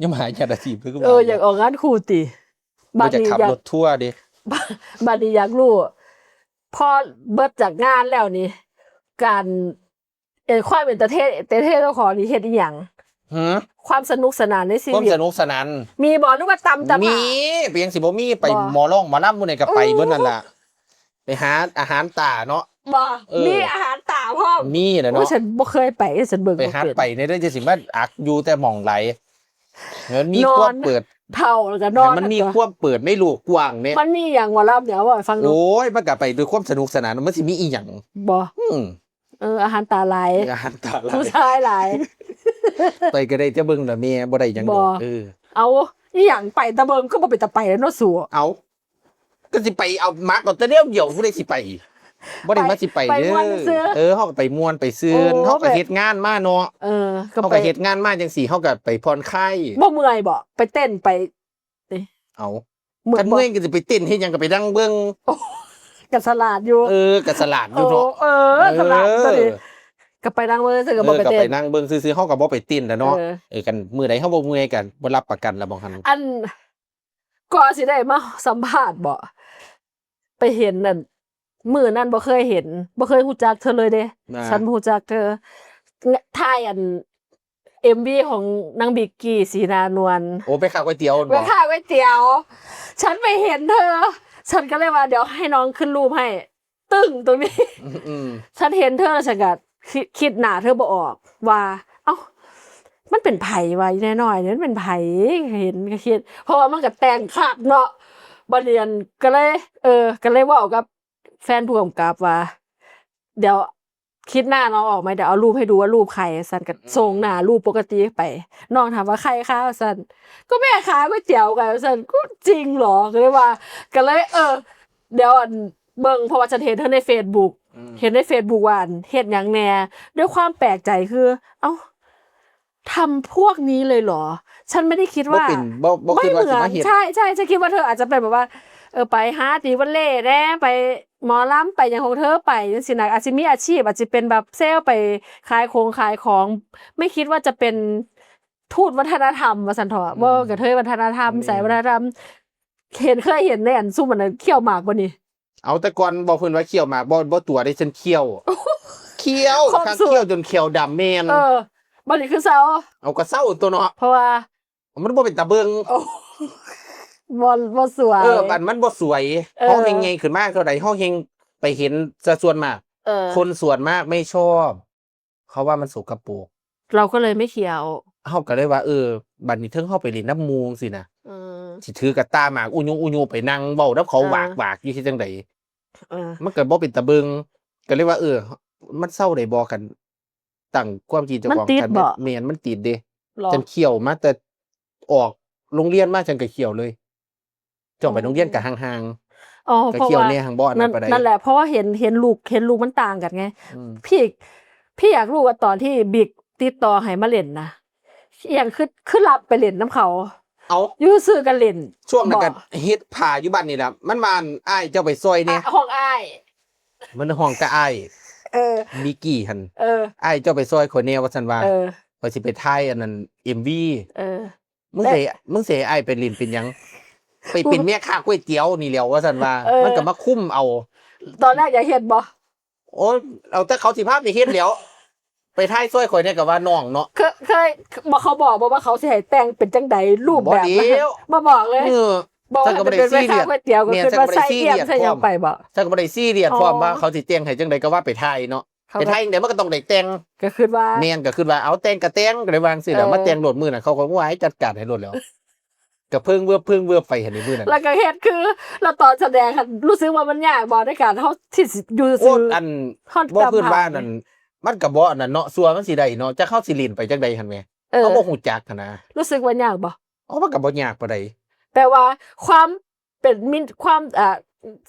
ຍັງມາຫາຍາດອາຊີບເລີຍ. ເອີ ຢາກອອກງານຄູ່ຕິ. ບໍ່ຢາກຂັບລົດທົວເດ້. ບາດນີ້ຢາກຮູ້ ພໍເບິດຈາກງານແລ້ວນີ້ ການ ເອີ ຄວາມເອັນເຕີເທນ ເອັນເຕີເທນເຈົ້າຂອງນີ້ເຮັດອີ່ຫຍັງ? ຫື? ຄວາມສະໜຸກສະໜານໃນຊີວິດ ຄວາມສະໜຸກສະໜານ ມີບໍ່? ຫຼືວ່າຕຳແຕ່ຜ້າ? ມີ ເປັນຫຍັງຊິບໍ່ມີ? ໄປໝໍລອງໝໍລຳໝູ່ໃດກໍໄປເບິດນັ້ນລະ. ໄປຫາອາຫານຕາເນາະ. ບໍ່ ເອີ ມີອາຫານຕາພ້ອມ. ມີແຫຼະເນາະ. ໂອ້ຍ ສັນບໍ່ເຄີຍໄປ ສັນເບິ່ງບໍ່ເປັນ. ໄປຫາໄປແດ່ເດີ ຈະຊິມາອັກຢູ່ແຕ່ໝ່ອງໃດ. ມັນມີຄວາມເປີດ ເຖົ້າແລ້ວກໍນອນ ໃຫ້ມັນມີຄວາມເປີດໃນໂລກກວ້າງແດ່. ມັນມີຫຍັງໝໍລຳນີ້ ເວົ້າໃຫ້ຟັງດູ. ໂອ້ຍ ມັນກໍໄປດ້ວຍຄວາມສະໜຸກສະໜານ ມັນຊິມີອີ່ຫຍັງ? ບໍ່ ອືມ ເອີ ອາຫານຕາຫຼາຍ. ອາຫານຕາຫຼາຍ ຜູ້ຊາຍຫຼາຍ. ໄປກໍໄດ້ແຕ່ເບິ່ງລະແມ່ ບໍ່ໄດ້ຫຍັງດອກ. ເອີ ເອົາ ອີ່ຫຍັງ ໄປແຕ່ເບິ່ງ ກໍບໍ່ເປັນຕາໄປແລ້ວເນາະສູ. ເອົາ ກໍຊິໄປເອົາໝາກເອົາແຕ່ແນວດຽວ ຜູ້ໃດຊິໄປ? ບໍ່ໄດ້ວ່າຊິໄປເດີ. ເອີ ເຮົາກໍໄປມ່ວນໄປຊື່ນ ເຮົາກໍເຮັດງານມາເນາະ. ເອີ ເຮົາກໍເຮັດງານມາຈັ່ງຊີ້ ເຮົາກໍໄປຜ່ອນຄາຍ. ບໍ່ເມື່ອຍບໍ? ໄປເຕັ້ນໄປ ເອີ ເອົ້າ ຄັນເມື່ອຍກໍຊິໄປເຕັ້ນເຮັດຫຍັງ ກໍໄປນັ່ງເບິ່ງ. ກໍສະຫຼາດຢູ່. ເອີ ກໍສະຫຼາດຢູ່ເນາະ. ເອີ ສະຫຼາດຕົວນີ້. ກໍໄປນັ່ງເບິ່ງ ເອີ ກໍບໍ່ໄປເຕັ້ນ ກໍໄປນັ່ງເບິ່ງຊື່ໆ ເຮົາກໍບໍ່ໄປເຕັ້ນແຫຼະເນາະ. ເອີ ເອີ ຄັນມື້ໃດເຮົາບໍ່ເມື່ອຍ ກໍບໍ່ຮັບປະກັນລະ ບໍ່ຫັ້ນ. ອັນ ກໍຊິໄດ້ມາສຳພາດບໍ? ໄປເຫັນນັ້ນ ມື້ນັ້ນບໍ່ເຄີຍເຫັນ ບໍ່ເຄີຍຮູ້ຈັກເທື່ອເລີຍເດ້. ນະ ສັນບໍ່ຮູ້ຈັກເທື່ອ. ຖ່າຍອັນ ເອັມວີຂອງນາງບິກກີ້ ສີນານວນ. ໂອ້ ແມ່ຄ້າກ໋ວຍຕຽວຫັ້ນບໍ? ແມ່ຄ້າກ໋ວຍຕຽວ. ສັນໄປເຫັນເທື່ອ ສັນກໍເລີຍວ່າ ດຽວໃຫ້ນ້ອງຂຶ້ນຮູບໃຫ້. ຕຶ້ງຕົງນີ້. ອືມໆ ສັນເຫັນເທື່ອແລ້ວ ສັນກະຄິດ ຄິດໜ້າເທື່ອບໍ່ອອກວ່າ ເອົ້າ ມັນເປັນໃຜວະ ອີ່ນ້ອຍໆນີ້ ມັນເປັນໃຜ? ເຫັນກະຄິດ ເພາະວ່າມັນກະແຕ່ງຄັກເນາະ. ບັດນີ້ ອັນ ກະເລີຍ ເອີ ກະເລີຍເວົ້າກັບແຟນຜູ້ກຳກັບວ່າ ດຽວ ຄລິບໜ້ານ້ອງອອກໃໝ່ ດຽວເອົາຮູບໃຫ້ດູວ່າຮູບໃຜ ວ່າຊັ້ນ. ກໍ ອືມ ສົ່ງໜ້າຮູບປົກກະຕິໄປ. ນ້ອງຖາມວ່າ ໃຜຄະ ວ່າຊັ້ນ. ກໍແມ່ຄ້າກ໋ວຍຕຽວກະ ວ່າຊັ້ນ. ກໍຈິງເຫລອ? ກໍເລີຍວ່າ ກໍເລີຍ ເອີ ດຽວ ອັນ ເບິ່ງ ເພາະວ່າສັນເຫັນເທື່ອໃນເຟສບຸກ ອືມ ເຫັນໃນເຟສບຸກວ່າ ອັນ ເຮັດຫຍັງແດ່. ດ້ວຍຄວາມແປກໃຈຄື ເອົ້າ ທຳພວກນີ້ເລີຍເຫລອ? ສັນໄມ່ໄດ້ຄິດວ່າ ບໍ່ເປັນ ບໍ່ ບໍ່ຄິດວ່າຊິມາເຮັດ. ໃຊ່ ໃຊ່ ສັນຄິດວ່າເທີອາດຈະເປັນແບບວ່າ ເອີ ໄປຫາຕີວັນເລ່ແດ່ ໄປໝໍລຳ ໄປຫຍັງຂອງເທີໄປຈັ່ງຊີ້ນະ. ອາດຊິມີອາຊີບ ອາດຊິເປັນແບບເຊວ ໄປຂາຍຄົງຂາຍຂອງ. ໄມ່ຄິດວ່າຈະເປັນ ທູດວັດທະນະທຳວ່າຊັ້ນເຖາະ ອືມ ບໍ່ກະເທີຍວັດທະນະທຳ ອືມ ໃສວັດທະນະທຳ ເຫັນ ເຄີຍເຂົ້າໝາກບໍ່ນີ້? ເອົາ ແຕ່ກ່ອນບອກເພິ່ນວ່າເຂົ້າໝາກ ບໍ່ ບໍ່ຕົວະເດ້ ຊັ້ນເຂົ້າ ເຂົ້າ ຄວາມ ຄັກ ສວຍ ເຂົ້າຈົນແຂ້ວດຳ ແມ່ນ ເອີ ບັດນີ້ຄືເຊົາ ເອົາ ກະເຊົາຕົວະເນາະ ເພາະວ່າ ມັນບໍ່ເປັນຕາເບິ່ງ ໂອ້ ບໍ່ ບໍ່ສວຍ ເອີ ອັນມັນບໍ່ສວຍ ເອີ ເຮົາແຮ່ງໃຫຍ່ຂຶ້ນມາເທົ່າໃດ ເຮົາແຮ່ງໄປເຫັນ ສ່ວນ ສ່ວນມາກ ເອີ ຄົນສ່ວນມາກໄມ່ຊອບ ເຂົາວ່າມັນສົກກະປົກ ເຮົາກໍເລີຍໄມ່ເຂົ້າ ເຮົາກໍເລີຍວ່າ ເອີ ບັດນີ້ເຖິງເຮົາໄປຫຼິ້ນນຳໝູ່ຈັ່ງຊີ້ນະ ອືມ ຊິຖືກະຕ່າໝາກອຸຍຸອຸຍຸໄປນັ່ງເວົ້ານຳເຂົາ ເອີ ຫວາກໆຢູ່ ເຮັດຈັ່ງໃດ ເອີ ມັນກໍບໍ່ເປັນຕາເບິ່ງ ກໍເລີຍວ່າ ເອີ ມັນເຊົາໄດ້ບໍ່ ຄັນຕັ້ງຄວາມຄິດເຈົ້າຂອງ ມັນຕິດບໍ່? ແມ່ນ ມັນຕິດເດ້ ເອີ ຈັ່ງເຂົ້າມາແຕ່ອອກໂຮງຮຽນມາ ຈັ່ງກໍເຂົ້າເລີຍ ເຈົ້າໄປໂຮງຮຽນກະຫ່າງໆ ເອີ ກໍເຂົ້າແດ່ ເພາະວ່າ ຫ່າງບໍ່ ອັນນັ້ນປານໃດ ນັ້ນແຫຼະ ເພາະວ່າເຫັນ ເຫັນລຸກ ເຫັນລຸກມັນຕ່າງກັນໄງ ອືມ ພີ່ ພີ່ຢາກຮູ້ວ່າຕອນທີ່ບິກຕິດຕໍ່ໃຫ້ມາຫຼິ້ນນະ ອີ່ຫຍັງ ຄື ຄືລັບໄປຫຼິ້ນນຳເຂົາ ເອົ້າ ຢູ່ຊື່ກໍຫຼິ້ນ ຊ່ວງນັ້ນກໍເຮັດຜ້າຢູ່ບ້ານນີ້ລະ ມັນວ່າ ອ້າຍເຈົ້າໄປຊ່ອຍແດ່ ອ່ະ ຫ້ອງອ້າຍ ມັນຫ້ອງແຕ່ອ້າຍ ເອີ ບິກກີ້ຫັ້ນ ເອີ ອ້າຍເຈົ້າໄປຊ່ອຍຂ້ອຍແດ່ວ່າຊັ້ນວ່າ ເອີ ຂ້ອຍຊິໄປຖ່າຍອັນນັ້ນ ເອັມວີ ເອີ ມຶງຊິ ມຶງຊິໃຫ້ອ້າຍໄປຫຼິ້ນເປັນຫຍັງ ໄປເປັນແມ່ຄ້າກ໋ວຍຕຽວນີ້ແຫຼ້ວວ່າຊັ້ນວ່າ ເອີ ມັນກໍມາຄຸມເອົາ ຕອນແລກຢາກເຮັດບໍ່? ໂອ້ຍ ເອົາແຕ່ເຂົາຊິພາໄປເຮັດແຫຼ້ວ ໄປຖ່າຍຊ່ອຍຂ້ອຍແດ່ກໍວ່ານ້ອງເນາະ ເຄີຍ ເຄີຍ ບໍ່ ເຂົາບອກບໍ່ວ່າເຂົາຊິໃຫ້ແຕ່ງເປັນຈັ່ງໃດ ຮູບແບບ ບໍ່ແລ້ວ ບໍ່ບອກເລີຍ ເອີ ບອກວ່າເປັນແມ່ຄ້າກ໋ວຍຕຽວ ກໍຄືວ່າໃສ່ອຽມໃສ່ຫຍັງໄປບໍ່ ຊັ້ນກໍບໍ່ໄດ້ຊີຣຽສພ້ອມ ເຈົ້າກໍບໍ່ໄດ້ຊີຣຽສພ້ອມວ່າເຂົາຊິແຕ່ງໃຫ້ຈັ່ງໃດ ກໍວ່າໄປຖ່າຍເນາະ ເຂົາ ໄປຖ່າຍຈັ່ງໃດມັນກໍຕ້ອງໄດ້ແຕ່ງ ກໍຄິດວ່າ ແມ່ນ ກໍຄິດວ່າ ເອົາ ແຕ່ງກໍແຕ່ງ ກໍໄດ້ວ່າຈັ່ງຊີ້ແຫຼະ ເອີ ມາແຕ່ງໂລດມື້ນັ້ນ ເຂົາກໍວ່າຈັດການໃຫ້ໂລດແລ້ວ ກໍເພິ່ງເວີບເພິ່ງເວີບໄປຫັ້ນນີ້ມື້ນັ້ນ ແລ້ວກໍເຮັດຄື ແລ້ວຕອນສະແດງຫັ້ນ ຮູ້ສຶກວ່າມັນຍາກບໍ່ ໃນການເຮົາທີ່ຊິຢູ່ຊື່ ໂອ້ ອັນ ເຮົາ ບໍ່ຄືນວ່ານັ້ນ ມັນກໍບໍ່ອັນນັ້ນເນາະ ຊົ່ວມັນຊິໄດ້ເນາະ ຈັກເຮົາຊິຫຼິ້ນໄປຈັ່ງໃດຫັ້ນແໝ່ ເອີ ເຮົາບໍ່ຮູ້ຈັກຫັ້ນນະ ຮູ້ສຶກວ່າຍາກບໍ່? ເອົາ ມັນກໍບໍ່ຍາກປານໃດ ແປວ່າຄວາມ ເປັນມິນ ຄວາມ ອ່າ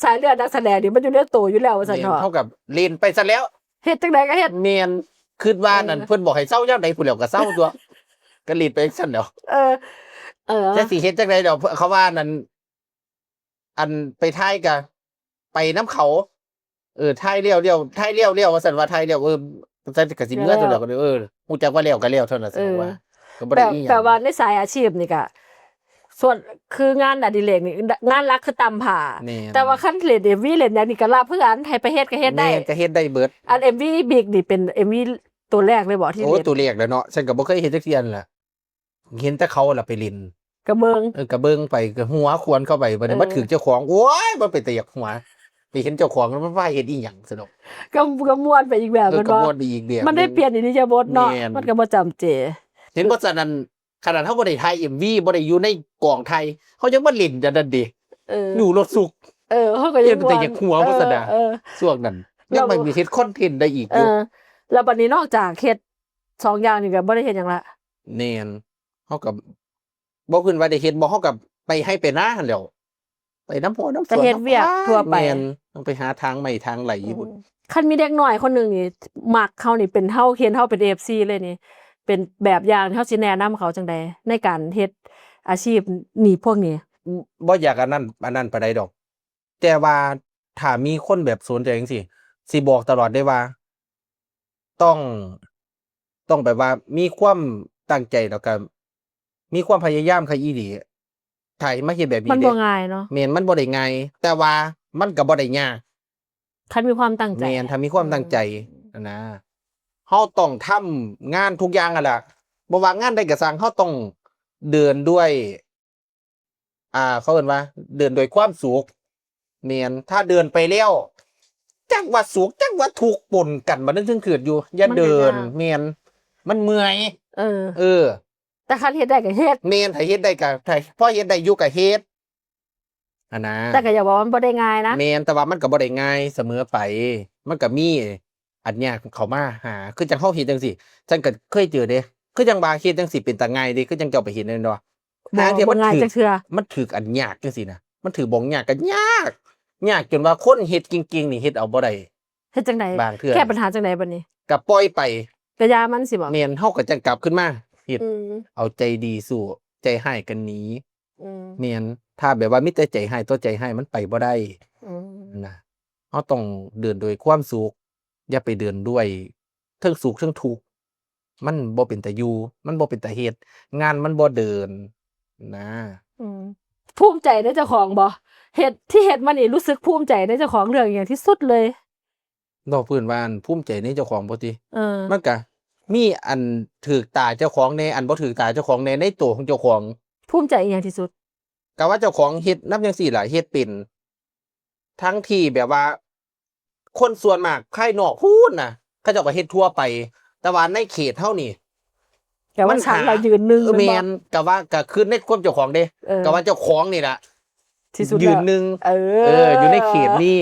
ສາຍເລືອດນັກສະແດງນີ້ມັນຢູ່ໃນໂຕຢູ່ແລ້ວວ່າຊັ້ນເຖາະ ແມ່ນ ເຮົາກໍຫຼິ້ນໄປຊັ້ນແລ້ວ ເຮັດຈັ່ງໃດກໍເຮັດ ແມ່ນ ຄິດວ່ານັ້ນ ເອີ ເພິ່ນບອກໃຫ້ເຊົາຍາມໃດພຸ້ນແຫຼ້ວກໍເຊົາຕົວະ ກໍຫຼິ້ນໄປຈັ່ງຊັ້ນແຫຼ້ວ ເອີ ເອີ ແຕ່ຊິເຮັດຈັ່ງໃດດອກ ເຂົາວ່ານັ້ນ ອັນໄປຖ່າຍກໍໄປນຳເຂົາ ເອີ ຖ່າຍແລ້ວ ແລ້ວ ຖ່າຍແລ້ວ ແລ້ວ ວ່າຊັ້ນວ່າ ຖ່າຍແລ້ວ ເອີ ຊັ້ນກໍຊິເມືອ ແລ້ວ ເທົ່ານັ້ນ ເອີ ຮູ້ຈັກວ່າແລ້ວກໍແລ້ວເທົ່ານັ້ນ ເອີ ຊັ້ນວ່າ ກໍບໍ່ໄດ້ອີ່ຫຍັງ ແປວ່າໃນສາຍອາຊີບນີ້ກໍ ສ່ວນ ຄືງານອະດິເລກນີ້ ງານຫຼັກຄືຕ່ຳຜ້າ ແມ່ນ ແຕ່ວ່າຄັນເຫຼັ້ນເອັມວີ ເຫຼັ້ນຫຍັງນີ້ກໍຮັບຄືກັນ ໃຫ້ໄປເຮັດກໍເຮັດໄດ້ ແມ່ນ ກໍເຮັດໄດ້ເບິດ ອັນເອັມວີບິກນີ້ເປັນເອັມວີໂຕແລກເລີຍບໍ່ທີ່ ໂອ້ ເຮັດ ໂຕແລກແລ້ວເນາະ ຊັ້ນກໍບໍ່ເຄີຍເຮັດຈັກເທື່ອຫັ້ນລະ ເຫັນແຕ່ເຂົາລະໄປຫຼິ້ນ ກະເບິ່ງ ເອີ ກະເບິ່ງໄປ ກະຫົວຂວັນເຂົ້າໄປ ບັດນີ້ ເອີ ມາຖືກເຈົ້າຂອງ ໂອ້ຍ ມັນເປັນຕາຢາກຫົວ ໄປເຫັນເຈົ້າຂອງ ມັນວ່າເຮັດອີ່ຫຍັງຊັ້ນດອກ ກໍ ກໍມ່ວນໄປອີກແບບ ເອີ ແມ່ນບໍ່ ກໍມ່ວນໄປອີກແບບ ມັນໄດ້ປ່ຽນອິລິຍາບົດເນາະ ແມ່ນ ມັນກໍບໍ່ຈຳເຈ ເຫັນບໍ່ຊັ້ນ ອັນ ຂະໜາດເຮົາບໍ່ໄດ້ຖ່າຍເອັມວີ ບໍ່ໄດ້ຢູ່ໃນກອງຖ່າຍ ເຮົາຍັງມາຫຼິ້ນອັນນັ້ນເດ ເອີ ຢູ່ລົດສຸກ ເອີ ເຮົາກໍຍັງ ເຮັດແຕ່ຢາກຫົວ ເອີ ວ່າຊັ້ນນະ ເອີ ຊ່ວງນັ້ນ ແລ້ວ ຍັງໄປເຮັດຄອນເທັນໄດ້ອີກຢູ່ ເອີ ແລ້ວບັດນີ້ນອກຈາກເຮັດ ສອງຢ່າງນີ້ກໍບໍ່ໄດ້ເຮັດຫຍັງລະ ແມ່ນ ເຮົາກໍບໍ່ຂຶ້ນວ່າໄດ້ເຮັດບໍ່ ເຮົາກໍໄປໄຮ່ໄປນາຫັ້ນແຫຼ້ວ ໄປນຳຮົ້ວນຳສວນ ໄປເຮັດວຽກທົ່ວໄປ ແມ່ນ ຕ້ອງໄປຫາທາງໄມ້ທາງໄຫຼຢູ່ພຸ້ນ ອືມ ຄັນມີເດັກນ້ອຍຄົນໜຶ່ງນີ້ມັກເຮົານີ້ ເປັນເຮົາ ເຫັນເຮົາເປັນເອັຟຊີເລີຍນີ້ ເປັນແບບຢ່າງ ເຮົາຊິແນະນຳເຂົາຈັ່ງໃດ ໃນການເຮັດອາຊີບນີ້ ພວກນີ້ ບໍ່ຢາກອັນນັ້ນ ອັນນັ້ນປານໃດດອກ ແຕ່ວ່າຖ້າມີຄົນແບບສົນໃຈຈັ່ງຊີ້ ຊິບອກຕະຫຼອດເດ້ວ່າ ຕ້ອງ ຕ້ອງແບບວ່າມີຄວາມຕັ້ງໃຈ ແລ້ວກະມີຄວາມພະຍາຍາມຄັກອີ່ຫຼີ ຖ້າມາເຮັດແບບນີ້ ມັນບໍ່ງ່າຍເນາະ ແມ່ນ ມັນບໍ່ໄດ້ງ່າຍ ແຕ່ວ່າມັນກໍບໍ່ໄດ້ຍາກ ຄັນມີຄວາມຕັ້ງໃຈ ແມ່ນ ຖ້າມີຄວາມຕັ້ງໃຈ ອືມ ຫັ້ນນະ ເຮົາຕ້ອງທຳງານທຸກຢ່າງຫັ້ນລະ ບໍ່ວ່າງານໃດກໍຊ່າງ ເຮົາຕ້ອງເດີນດ້ວຍ ອ່າ ເຂົາເອີ້ນວ່າເດີນດ້ວຍຄວາມສຸກ ແມ່ນ ຖ້າເດີນໄປແລ້ວ ຈັກວ່າສຸກ ຈັກວ່າທຸກປົນກັນ ບັດນັ້ນຈຶ່ງຄືດຢູ່ ຢ່າເດີນ ມັນກໍຍາກ ແມ່ນ ມັນເມື່ອຍ ເອີ ເອີ ແຕ່ຄັນເຮັດໄດ້ກໍເຮັດ ແມ່ນ ຖ້າເຮັດໄດ້ກໍ ຖ້າພໍເຮັດໄດ້ຢູ່ກໍເຮັດ ຫັ້ນນະ ແຕ່ກໍຢ່າເວົ້າວ່າມັນບໍ່ໄດ້ງ່າຍນະ ແມ່ນ ແຕ່ວ່າມັນກໍບໍ່ໄດ້ງ່າຍສະເໝີໄປ ມັນກໍມີອັນຍາກເຂົ້າມາຫາ ຄືຈັ່ງເຮົາເຮັດຈັ່ງຊີ້ ຊັ້ນກໍເຄີຍເຈີເດ້ ຄືຈັ່ງວ່າເຮັດຈັ່ງຊີ້ເປັນຕາງ່າຍເດ້ ຄືຈັ່ງເຈົ້າໄປເຮັດແມ່ນບໍ່ ບໍ່ ຫາເທື່ອມັນຖືກ ບໍ່ງ່າຍຈັກເທື່ອ ມັນຖືກອັນຍາກຈັ່ງຊີ້ນະ ມັນຖືກບ່ອນຍາກກໍຍາກ ຍາກຈົນວ່າຄົນເຮັດເກັ່ງໆນີ້ເຮັດເອົາບໍ່ໄດ້ ເຮັດຈັ່ງໃດ ບາງເທື່ອ ແກ້ບັນຫາຈັ່ງໃດບັດນີ້ ກໍປ່ອຍໄປ ກໍຢ່າມັນຊີ້ບໍ ແມ່ນ ເຮົາກໍຈັ່ງກັບຄືນມາເຮັດ ອືມ ເອົາໃຈດີສູ້ ໃຈຮ້າຍກໍໜີ ອືມ ແມ່ນ ຖ້າແບບວ່າມີແຕ່ໃຈຮ້າຍຕໍ່ໃຈຮ້າຍ ມັນໄປບໍ່ໄດ້ ອືມ ນະ ເຮົາຕ້ອງເດີນດ້ວຍຄວາມສຸກ ຢ່າໄປເດີນດ້ວຍເທິງສຸກເທິງທຸກ ມັນບໍ່ເປັນຕາຢູ່ ມັນບໍ່ເປັນຕາເຮັດ ງານມັນບໍ່ເດີນນະ. ອືມ ພູມໃຈໃນເຈົ້າຂອງບໍ່? ເຮັດ ທີ່ເຮັດມານີ້ ຮູ້ສຶກພູມໃຈໃນເຈົ້າຂອງເລື່ອງຫຍັງທີ່ສຸດເລີຍ? ເວົ້າພື້ນວ່າ ອັນ ພູມໃຈໃນເຈົ້າຂອງບໍ່ຕິ? ເອີ ມັນກະມີອັນຖືກຕາເຈົ້າຂອງແດ່ ອັນບໍ່ຖືກຕາເຈົ້າຂອງແດ່ ໃນໂຕຂອງເຈົ້າຂອງ. ພູມໃຈອີ່ຫຍັງທີ່ສຸດ? ກະວ່າເຈົ້າຂອງເຮັດນຳຈັ່ງຊີ້ລະ ເຮັດເປັນ ທັງທີ່ແບບວ່າ ຄົນສ່ວນມາກພາຍນອກພຸ້ນນະ ເຂົາເຈົ້າກໍເຮັດທົ່ວໄປ ແຕ່ວ່າໃນເຂດເຮົານີ້ ກະວ່າ ມັນ ຊັ້ນລະ ຫາ ຢືນໜຶ່ງ ເອີ ແມ່ນບໍ່? ແມ່ນ ກະວ່າ ກະຄືໃນຄວາມເຈົ້າຂອງເດ້ ເອີ ກະວ່າເຈົ້າຂອງນີ້ລະ ທີ່ສຸດ ຢືນໜຶ່ງ ເອີ ເອີ ຢູ່ໃນເຂດນີ້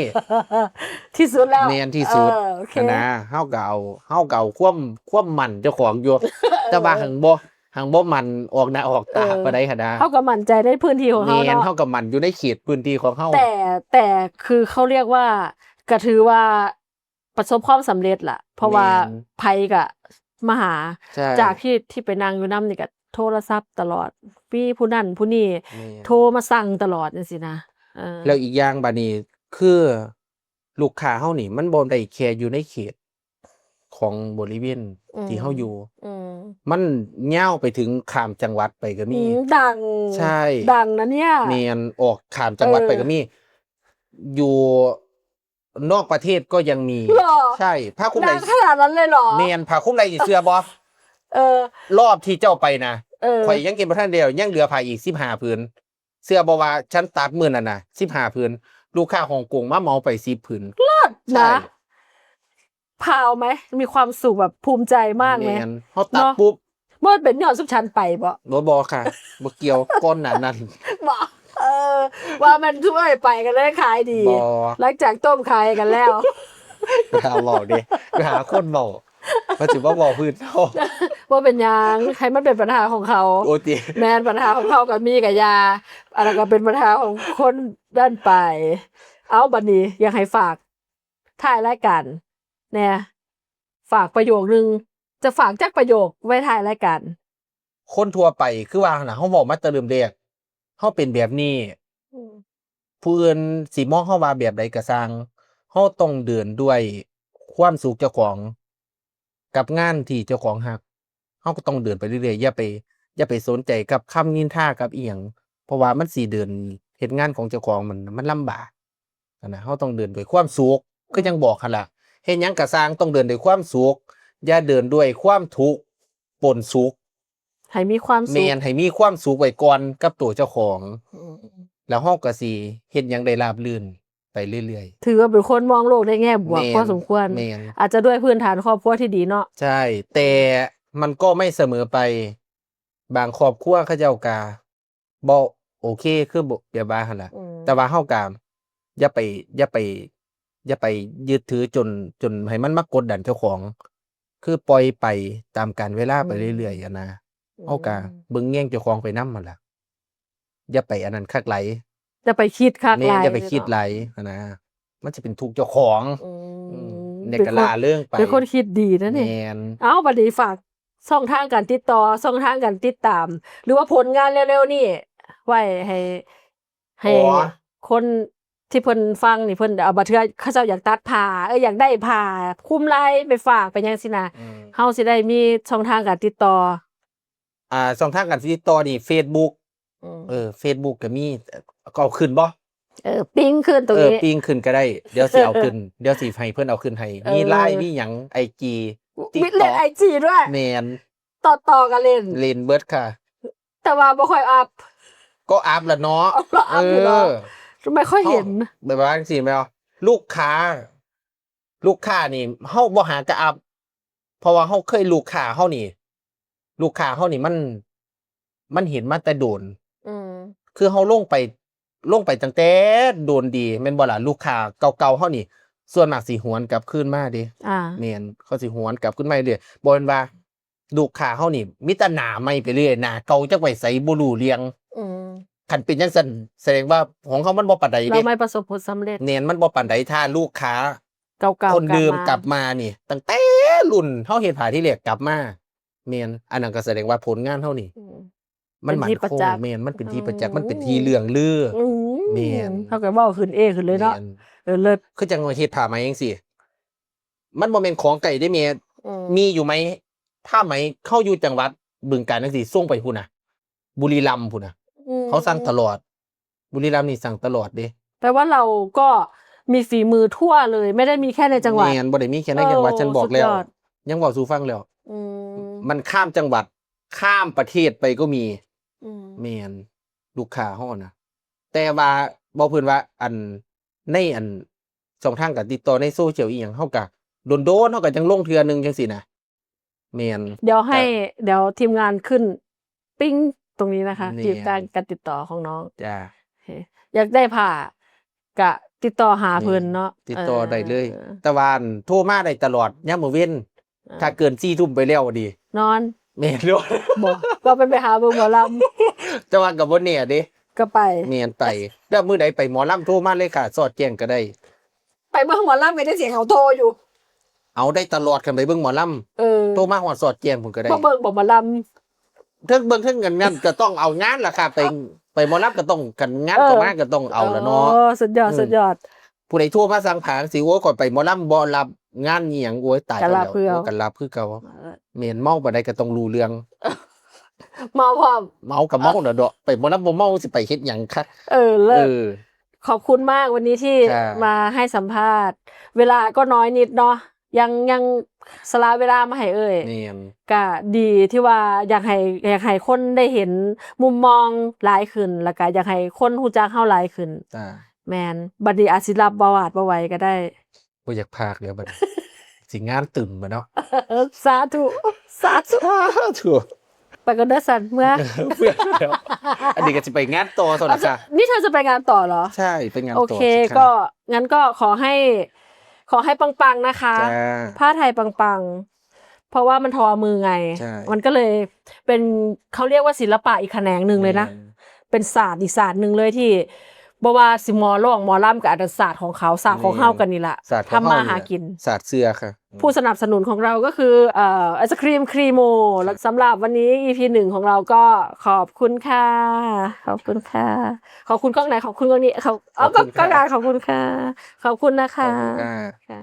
ທີ່ສຸດແລ້ວ ແມ່ນທີ່ສຸດ ເອີ ໂອເຄ ຫັ້ນນະ. ເຮົາກໍເອົາ ເຮົາກໍເອົາຄວາມ ຄວາມໝັ້ນເຈົ້າຂອງຢູ່ ເອີ ແຕ່ວ່າຫັ້ນບໍ່ ຫັ້ນບໍ່ໝັ້ນອອກໜ້າອອກຕາ ເອີ ປານໃດຫັ້ນນະ ເຮົາກໍໝັ້ນໃຈໃນພື້ນທີ່ຂອງເຮົາ ແມ່ນ ເນາະ ເຮົາກໍໝັ້ນຢູ່ໃນເຂດພື້ນທີ່ຂອງເຮົາ ແຕ່ ແຕ່ຄືເຂົາຮຽກວ່າ ກໍຖືວ່າ ປະສົບຄວາມສຳເລັດລະ ເພາະວ່າ ແມ່ນ ໃຜກະມາຫາ ໃຊ່ ຈາກທີ່ ທີ່ໄປນັ່ງຢູ່ນຳນີ້ກະໂທລະສັບຕະຫຼອດ ມີຜູ້ນັ້ນຜູ້ນີ້ ແມ່ນ ໂທມາສັ່ງຕະຫຼອດຈັ່ງຊີ້ນະ ເອີ ແລ້ວອີກຢ່າງບາດນີ້ ຄືລູກຄ້າເຮົານີ້ ມັນບໍ່ໄດ້ແຄ່ຢູ່ໃນເຂດຂອງບໍລິເວນ ອືມ ທີ່ເຮົາຢູ່ ອືມ ມັນຍາວໄປເຖິງຂ້າມຈັງຫວັດໄປກໍມີ ອືມ ດັງ ໃຊ່ ດັງນະເນຍ ແມ່ນ ອອກຂ້າມຈັງຫວັດໄປກໍມີ ເອີ ຢູ່ ນອກປະເທດກໍຍັງມີ ເຫລອ? ໃຊ່ ຜ້າຄຸມໄຫຼ ໜັກຂະໜາດນັ້ນເລີຍເຫລອ? ແມ່ນ ຜ້າຄຸມໄຫຼນີ້ເຊື່ອບໍ່? ເອີ ລອບທີ່ເຈົ້າໄປນະ ເອີ ຂ້ອຍຍັງເກັບບໍ່ທັນແລ້ວ ຍັງເຫຼືອຜ້າອີກສິບຫ້າຜືນ ເຊື່ອບໍ່ວ່າ ຊັ້ນຕັດມື້ນັ້ນນະ ສິບຫ້າຜືນ ລູກຄ້າຮົງກົງມາເໝົາໄປສິບຜືນ ເລີດນະ ໃຊ່ ພາວໄໝ? ມີຄວາມສຸກແບບພູມໃຈມາກໄໝ? ແມ່ນ ເຮົາຕັດ ເນາະ ປຸບ ມັນເປັນຍ້ອນຊຸມຊັ້ນໄປບໍ່? ບໍ່ ບໍ່ຄ່ະ ບໍ່ກ່ຽວ ກ່ອນໜ້ານັ້ນ ບໍ່ ເອີ ວ່າແມ່ນຊ່ວຍໄປກັນເລີຍຂາຍດີ ບໍ່ ຫຼັງຈາກຕົ້ມຂາຍກັນແລ້ວ ໄປຫາເວົ້າເດ້ ໄປຫາຄົນເວົ້າ ມັນຊິມາເວົ້າພື້ນເຮົາ ບໍ່ເປັນຫຍັງ ໃຫ້ມັນເປັນບັນຫາຂອງເຂົາ ໂອ້ຕິ ແມ່ນ ບັນຫາຂອງເຂົາກໍມີກໍຢ່າ ອັນນັ້ນກໍເປັນບັນຫາຂອງຄົນນັ້ນໄປ ເອົ້າ ບັດນີ້ຢາກໃຫ້ຝາກ ທ້າຍລາຍການແດ່ ຝາກປະໂຫຍກໜຶ່ງ ຈະຝາກຈັກປະໂຫຍກໄວ້ທ້າຍລາຍການ? ຄົນທົ່ວໄປ ຄືວ່າຫັ້ນນະ ເຮົາເວົ້າມາແຕ່ເລີ່ມແລກ ເຮົາເປັນແບບນີ້ ອືມ ຜູ້ອື່ນຊິມອງເຮົາວ່າແບບໃດກໍຊ່າງ ເຮົາຕ້ອງເດີນດ້ວຍຄວາມສຸກເຈົ້າຂອງ ກັບງານທີ່ເຈົ້າຂອງຮັກ ເຮົາກໍຕ້ອງເດີນໄປເລື້ອຍໆ ຢ່າໄປ ຢ່າໄປສົນໃຈກັບຄຳນິນທາກັບອີ່ຫຍັງ ເພາະວ່າມັນຊິເດີນ ເຮັດງານຂອງເຈົ້າຂອງມັນ ມັນລຳບາກຫັ້ນນະ ເຮົາຕ້ອງເດີນດ້ວຍຄວາມສຸກ ຄືຫຍັງບອກຫັ້ນລະ ເຮັດຫຍັງກະຊ່າງຕ້ອງເດີນດ້ວຍຄວາມສຸກ ຢ່າເດີນດ້ວຍຄວາມທຸກປົນສຸກ ໃຫ້ມີຄວາມສຸກ ແມ່ນ ໃຫ້ມີຄວາມສຸກໄວ້ກ່ອນກັບໂຕເຈົ້າຂອງ ອືມ ແລ້ວເຮົາກໍຊິເຮັດຫຍັງໄດ້ລາບລື່ນ ໄປເລື້ອຍໆ ຖືວ່າເປັນຄົນມອງໂລກໃນແງ່ບວກ ແມ່ນ ພໍສົມຄວນ ແມ່ນ ອາດຈະດ້ວຍພື້ນຖານຄອບຄົວທີ່ດີເນາະ ໃຊ່ ແຕ່ມັນກໍໄມ່ສະເໝີໄປ ບາງຄອບຄົວເຂົາເຈົ້າກະບໍ່ໂອເຄ ຄືແບບວ່າຫັ້ນລະ ອືມ ແຕ່ວ່າເຮົາກະຢ່າໄປ ຢ່າໄປ ຢ່າໄປຍຶດຖືຈົນ ຈົນໃຫ້ມັນມາກົດດັນເຈົ້າຂອງ ຄືປ່ອຍໄປຕາມການເວລາໄປເລື້ອຍໆ ອືມ ຫັ້ນນະ ອືມ ເຮົາກະເບິ່ງແຍງເຈົ້າຂອງໄປນຳຫັ້ນລະ ຢ່າໄປອັນນັ້ນຄັກຫຼາຍ ຢ່າໄປຄິດຄັກຫຼາຍ ແມ່ນ ຢ່າໄປຄິດຫຼາຍຫັ້ນນະ ມັນຊິເປັນທຸກເຈົ້າຂອງ ອືມ ອືມ ແລ້ວກໍລ່າເລີງໄປ ເປັນຄົນຄິດດີນະນີ້ ແມ່ນ ເອົ້າ ບັດນີ້ຝາກຊ່ອງທາງການຕິດຕໍ່ ຊ່ອງທາງການຕິດຕາມ ຫຼືວ່າຜົນງານເລັວໆນີ້ໄວ້ໃຫ້ ໃຫ້ ອໍ ຄົນທີ່ເພິ່ນຟັງນີ້ ເພິ່ນ ເອົາ ບາງເທື່ອເຂົາເຈົ້າຢາກຕັດຜ້າ ເອີ ຢາກໄດ້ຜ້າຄຸມໄຫຼໄປຝາກໄປຫຍັງຊີ້ນະ ອືມ ເຮົາຊິໄດ້ມີຊ່ອງທາງການຕິດຕໍ່ ອ່າ ຊ່ອງທາງການຕິດຕໍ່ນີ້ ເຟສບຸກ ອືມ ເອີ ເຟສບຸກກໍມີ ກໍເອົາຂຶ້ນບໍ່? ເອີ ປິງຂຶ້ນຕົງນີ້ ເອີ ປິງຂຶ້ນກໍໄດ້ ດຽວຊິເອົາຂຶ້ນ ດຽວຊິໃຫ້ເພິ່ນເອົາຂຶ້ນໃຫ້ ເອີ ມີລາຍ ມີຫຍັງ ໄອຈີ ຕິກຕັອກ ມີໄອຈີດ້ວຍ ແມ່ນ ຕໍ່ໆກັນຫຼິ້ນ ຫຼິ້ນເບິດຄ່ະ ແຕ່ວ່າບໍ່ຄ່ອຍອັບ ກໍອັບລະເນາະ ອັບລະເນາະ ເອີ ບໍ່ຄ່ອຍເຫັນ ແບບວ່າຈັ່ງຊີ້ແມ່ນບໍ່? ລູກຄ້າ ລູກຄ້ານີ້ເຮົາບໍ່ຫາກະອັບ ເພາະວ່າເຮົາເຄີຍ ລູກຄ້າເຮົານີ້ ລູກຄ້າເຮົານີ້ມັນ ມັນເຫັນມາແຕ່ດົນ ອືມ ຄືເຮົາລົງໄປ ລົງໄປຕັ້ງແຕ່ດົນດີ ແມ່ນບໍ່ລະ? ລູກຄ້າເກົ່າໆເຮົານີ້ ສ່ວນມາກຊິຫວນກັບຄືນມາເດ້ ອ່າ ແມ່ນ ເຂົາຊິຫວນກັບຄືນມາເລື້ອຍ ບໍ່ແມ່ນວ່າ ລູກຄ້າເຮົານີ້ມີແຕ່ໜ້າໃໝ່ໄປເລື້ອຍ ໜ້າເກົ່າຈັກໄປໃສບໍ່ຮູ້ເລື່ອງ ອືມ ຄັນເປັນຈັ່ງຊັ້ນ ສະແດງວ່າຂອງເຮົາມັນບໍ່ປານໃດເດ້ ລາວໄມ່ປະສົບຜົນສຳເລັດ ແມ່ນ ມັນບໍ່ປານໃດ ຖ້າລູກຄ້າເກົ່າໆ ຄົນເດີມກັບມາ ກັບມານີ້ ຕັ້ງແຕ່ລຸ້ນເຮົາເຮັດຜ້າທີແລກກັບມາ ແມ່ນ ອັນນັ້ນກໍສະແດງວ່າຜົນງານເຮົານີ້ ອືມ ມັນໝັ້ນຄົງ ແມ່ນ ມັນເປັນທີ່ປະຈັກ ມັນເປັນທີ່ເລື່ອງລື ອືມ ແມ່ນ ເຮົາກໍເວົ້າຂຶ້ນເອຂຶ້ນເລີຍເນາະ ແມ່ນ ເອີ ເລີດ ຄືຈັ່ງເຮັດຜ້າໄໝຈັ່ງຊີ້ ມັນບໍ່ແມ່ນຂອງໄກເດ້ແມ່ ອືມ ມີຢູ່ໄໝ ຜ້າໄໝເຮົາຢູ່ຈັງຫວັດບຶງການຈັ່ງຊີ້ ສົ່ງໄປພຸ້ນນະ ບຸຣີລຳພຸ້ນນະ ອືມ ເຮົາສັ່ງຕະຫຼອດ. ບຸຣີລຳນີ້ສັ່ງຕະຫຼອດເດ້. ແປວ່າເຮົາກໍມີຝີມືທົ່ວເລີຍ ບໍ່ໄດ້ມີແຄ່ໃນຈັງຫວັດ. ແມ່ນ ບໍ່ໄດ້ມີແຄ່ໃນຈັງຫວັດ. ໂອ້ ຊັ້ນບອກແລ້ວ ສຸດຍອດ ຍັງເວົ້າສູ່ຟັງແລ້ວ. ອືມ ມັນຂ້າມຈັງຫວັດ ຂ້າມປະເທດໄປກໍມີ. ອືມ ແມ່ນ ລູກຄ້າເຮົານະ. ແຕ່ວ່າເວົ້າເພິ່ນວ່າ ອັນ ໃນ ອັນ ຊ່ອງທາງການຕິດຕໍ່ໃນໂຊຊຽວອີ່ຫຍັງ ເຮົາກະດົນໆ ເຮົາກະຈັ່ງລົງເທື່ອໜຶ່ງຈັ່ງຊີ້ນະ. ແມ່ນ ດຽວໃຫ້ ກໍ ດຽວທີມງານຂຶ້ນ ປິ້ງ ຕົງນີ້ນະຄະ ແມ່ນ ທີ່ການ ການຕິດຕໍ່ຂອງນ້ອງ. ຈ້າ ໂອເຄ ຢາກໄດ້ຜ້າກະຕິດຕໍ່ຫາເພິ່ນເນາະ ແມ່ນ ຕິດຕໍ່ໄດ້ເລີຍ. ເອີ ແຕ່ວ່າ ອັນ ໂທມາໄດ້ຕະຫຼອດຍາມມື້ເວັນ. ອ່າ ຖ້າເກີນສີ່ທຸ່ມໄປແລ້ວນີ້ ນອນ. ແມ່ນ ນອນ ບໍ່ ກໍເປັນໄປຫາເບິ່ງໝໍລຳ. ແຕ່ວ່າກໍບໍ່ແນ່ເດ້ ກໍໄປ. ແມ່ນ ໄປ ແລ້ວມື້ໃດໄປໝໍລຳໂທມາເລີຍຄ່ະ ສອດແຈ້ງກໍໄດ້. ໄປເບິ່ງໝໍລຳກໍໄດ້ສຽງເຂົາໂທຢູ່. ເອົາ ໄດ້ຕະຫຼອດຄັນໄປເບິ່ງໝໍລຳ. ເອີ ໂທມາຮອດສອດແຈ້ງພຸ້ນກໍໄດ້. ບໍ່ເບິ່ງບໍ່ໝໍລຳ? ເທິງເບິ່ງເທິງອັນນັ້ນກໍຕ້ອງເອົາງານລະຄ່ະ. ໄປ ໄປໝໍລຳກໍຕ້ອງ ຄັນງານເຂົ້າມາ ເອີ ກໍຕ້ອງເອົາລະເນາະ. ໂອ້ ສຸດຍອດ ອືມ ສຸດຍອດ. ຜູ້ໃດໂທມາສັ່ງຜ້າຈັ່ງຊີ້ ໂອ້ຍ ຂ້ອຍໄປໝໍລຳບໍ່ຮັບງານອີ່ຫຍັງ ໂອ້ຍ ຕາຍແລ້ວ. ກໍຮັບຄືເກົ່າ ແມ່ນ ເມົາປານໃດກໍຕ້ອງຮູ້ເລື່ອງ. ເມົາພ້ອມ ເມົາກໍເມົາລະເນາະ. ໄປໝໍລຳບໍ່ເມົາຊິໄປເຮັດຫຍັງຄະ? ເອີ ເລີດ ເອີ ຂອບຄຸນມາກວັນນີ້ທີ່ ຄ່ະ ມາໃຫ້ສຳພາດ. ເວລາກໍນ້ອຍນິດເນາະ ຍັງ ຍັງສະຫຼະເວລາມາໃຫ້ເອີຍ. ແມ່ນ ກະດີທີ່ວ່າຢາກໃຫ້ ຢາກໃຫ້ຄົນໄດ້ເຫັນມຸມມອງຫຼາຍຂຶ້ນ ແລ້ວກະຢາກໃຫ້ຄົນຮູ້ຈັກເຮົາຫຼາຍຂຶ້ນ. ຈ້າ ແມ່ນ ບັດນີ້ອາດຊິຮັບບໍ່ຫວາດບໍ່ໄຫວກໍໄດ້. ບໍ່ຢາກພາກແລ້ວບັດນີ້ ຊິງານຕຶມບັດເນາະ. ສາທຸ ສາທຸ ສາທຸ. ໄປກ່ອນເດີຊັ້ນ ເມືອ ເມືອແລ້ວ. ອັນນີ້ກໍຊິໄປງານຕໍ່ຊັ້ນລະຄ່ະ. ນີ້ເທາຈະໄປງານຕໍ່ເຫລອ? ໃຊ່ ໄປງານຕໍ່. ໂອເຄ ຊິຄ່ະ ກໍ ນັ້ນກໍຂໍໃຫ້ ຂໍໃຫ້ປັງໆ ນະຄະ. ຈ້າ ຜ້າໄທປັງໆ ເພາະວ່າມັນທໍມືໄງ. ໃຊ່ ມັນກໍເລີຍເປັນ ເຂົາຮຽກວ່າສິລະປະອີກຂະແໜງໜຶ່ງເລີຍນະ. ແມ່ນ ເປັນສາດອີກສາດໜຶ່ງເລີຍ ທີ່ບໍ່ວ່າຊິໝໍຮ້ອງໝໍລຳກໍອັນນັ້ນສາດຂອງເຂົາ ສາດຂອງເຮົາ ແມ່ນ ກັນນີ້ລະ ສາດຂອງເຮົາ ທຳມາຫາກິນ ສາດເສື້ອຄ່ະ. ອືມ ຜູ້ສະໜັບສະໜູນຂອງເຮົາກໍຄື ເອີ ໄອສະຄຣີມຄຣີໂມ. ແລ້ວສຳລັບວັນນີ້ ອີພີໜຶ່ງຂອງເຮົາກໍຂອບຄຸນຄ່ະ ຂອບຄຸນຄ່ະ. ຂອບຄຸນກ້ອງໃດ? ຂອບຄຸນກ້ອງນີ້ ເຂົາ ເອົາ ຂອບຄຸນຄ່ະ ກ້ອງກາງ ຂອບຄຸນຄ່ະ ຂອບຄຸນນະຄະ. ຂອບຄຸນຄ່ະ ຄ່ະ.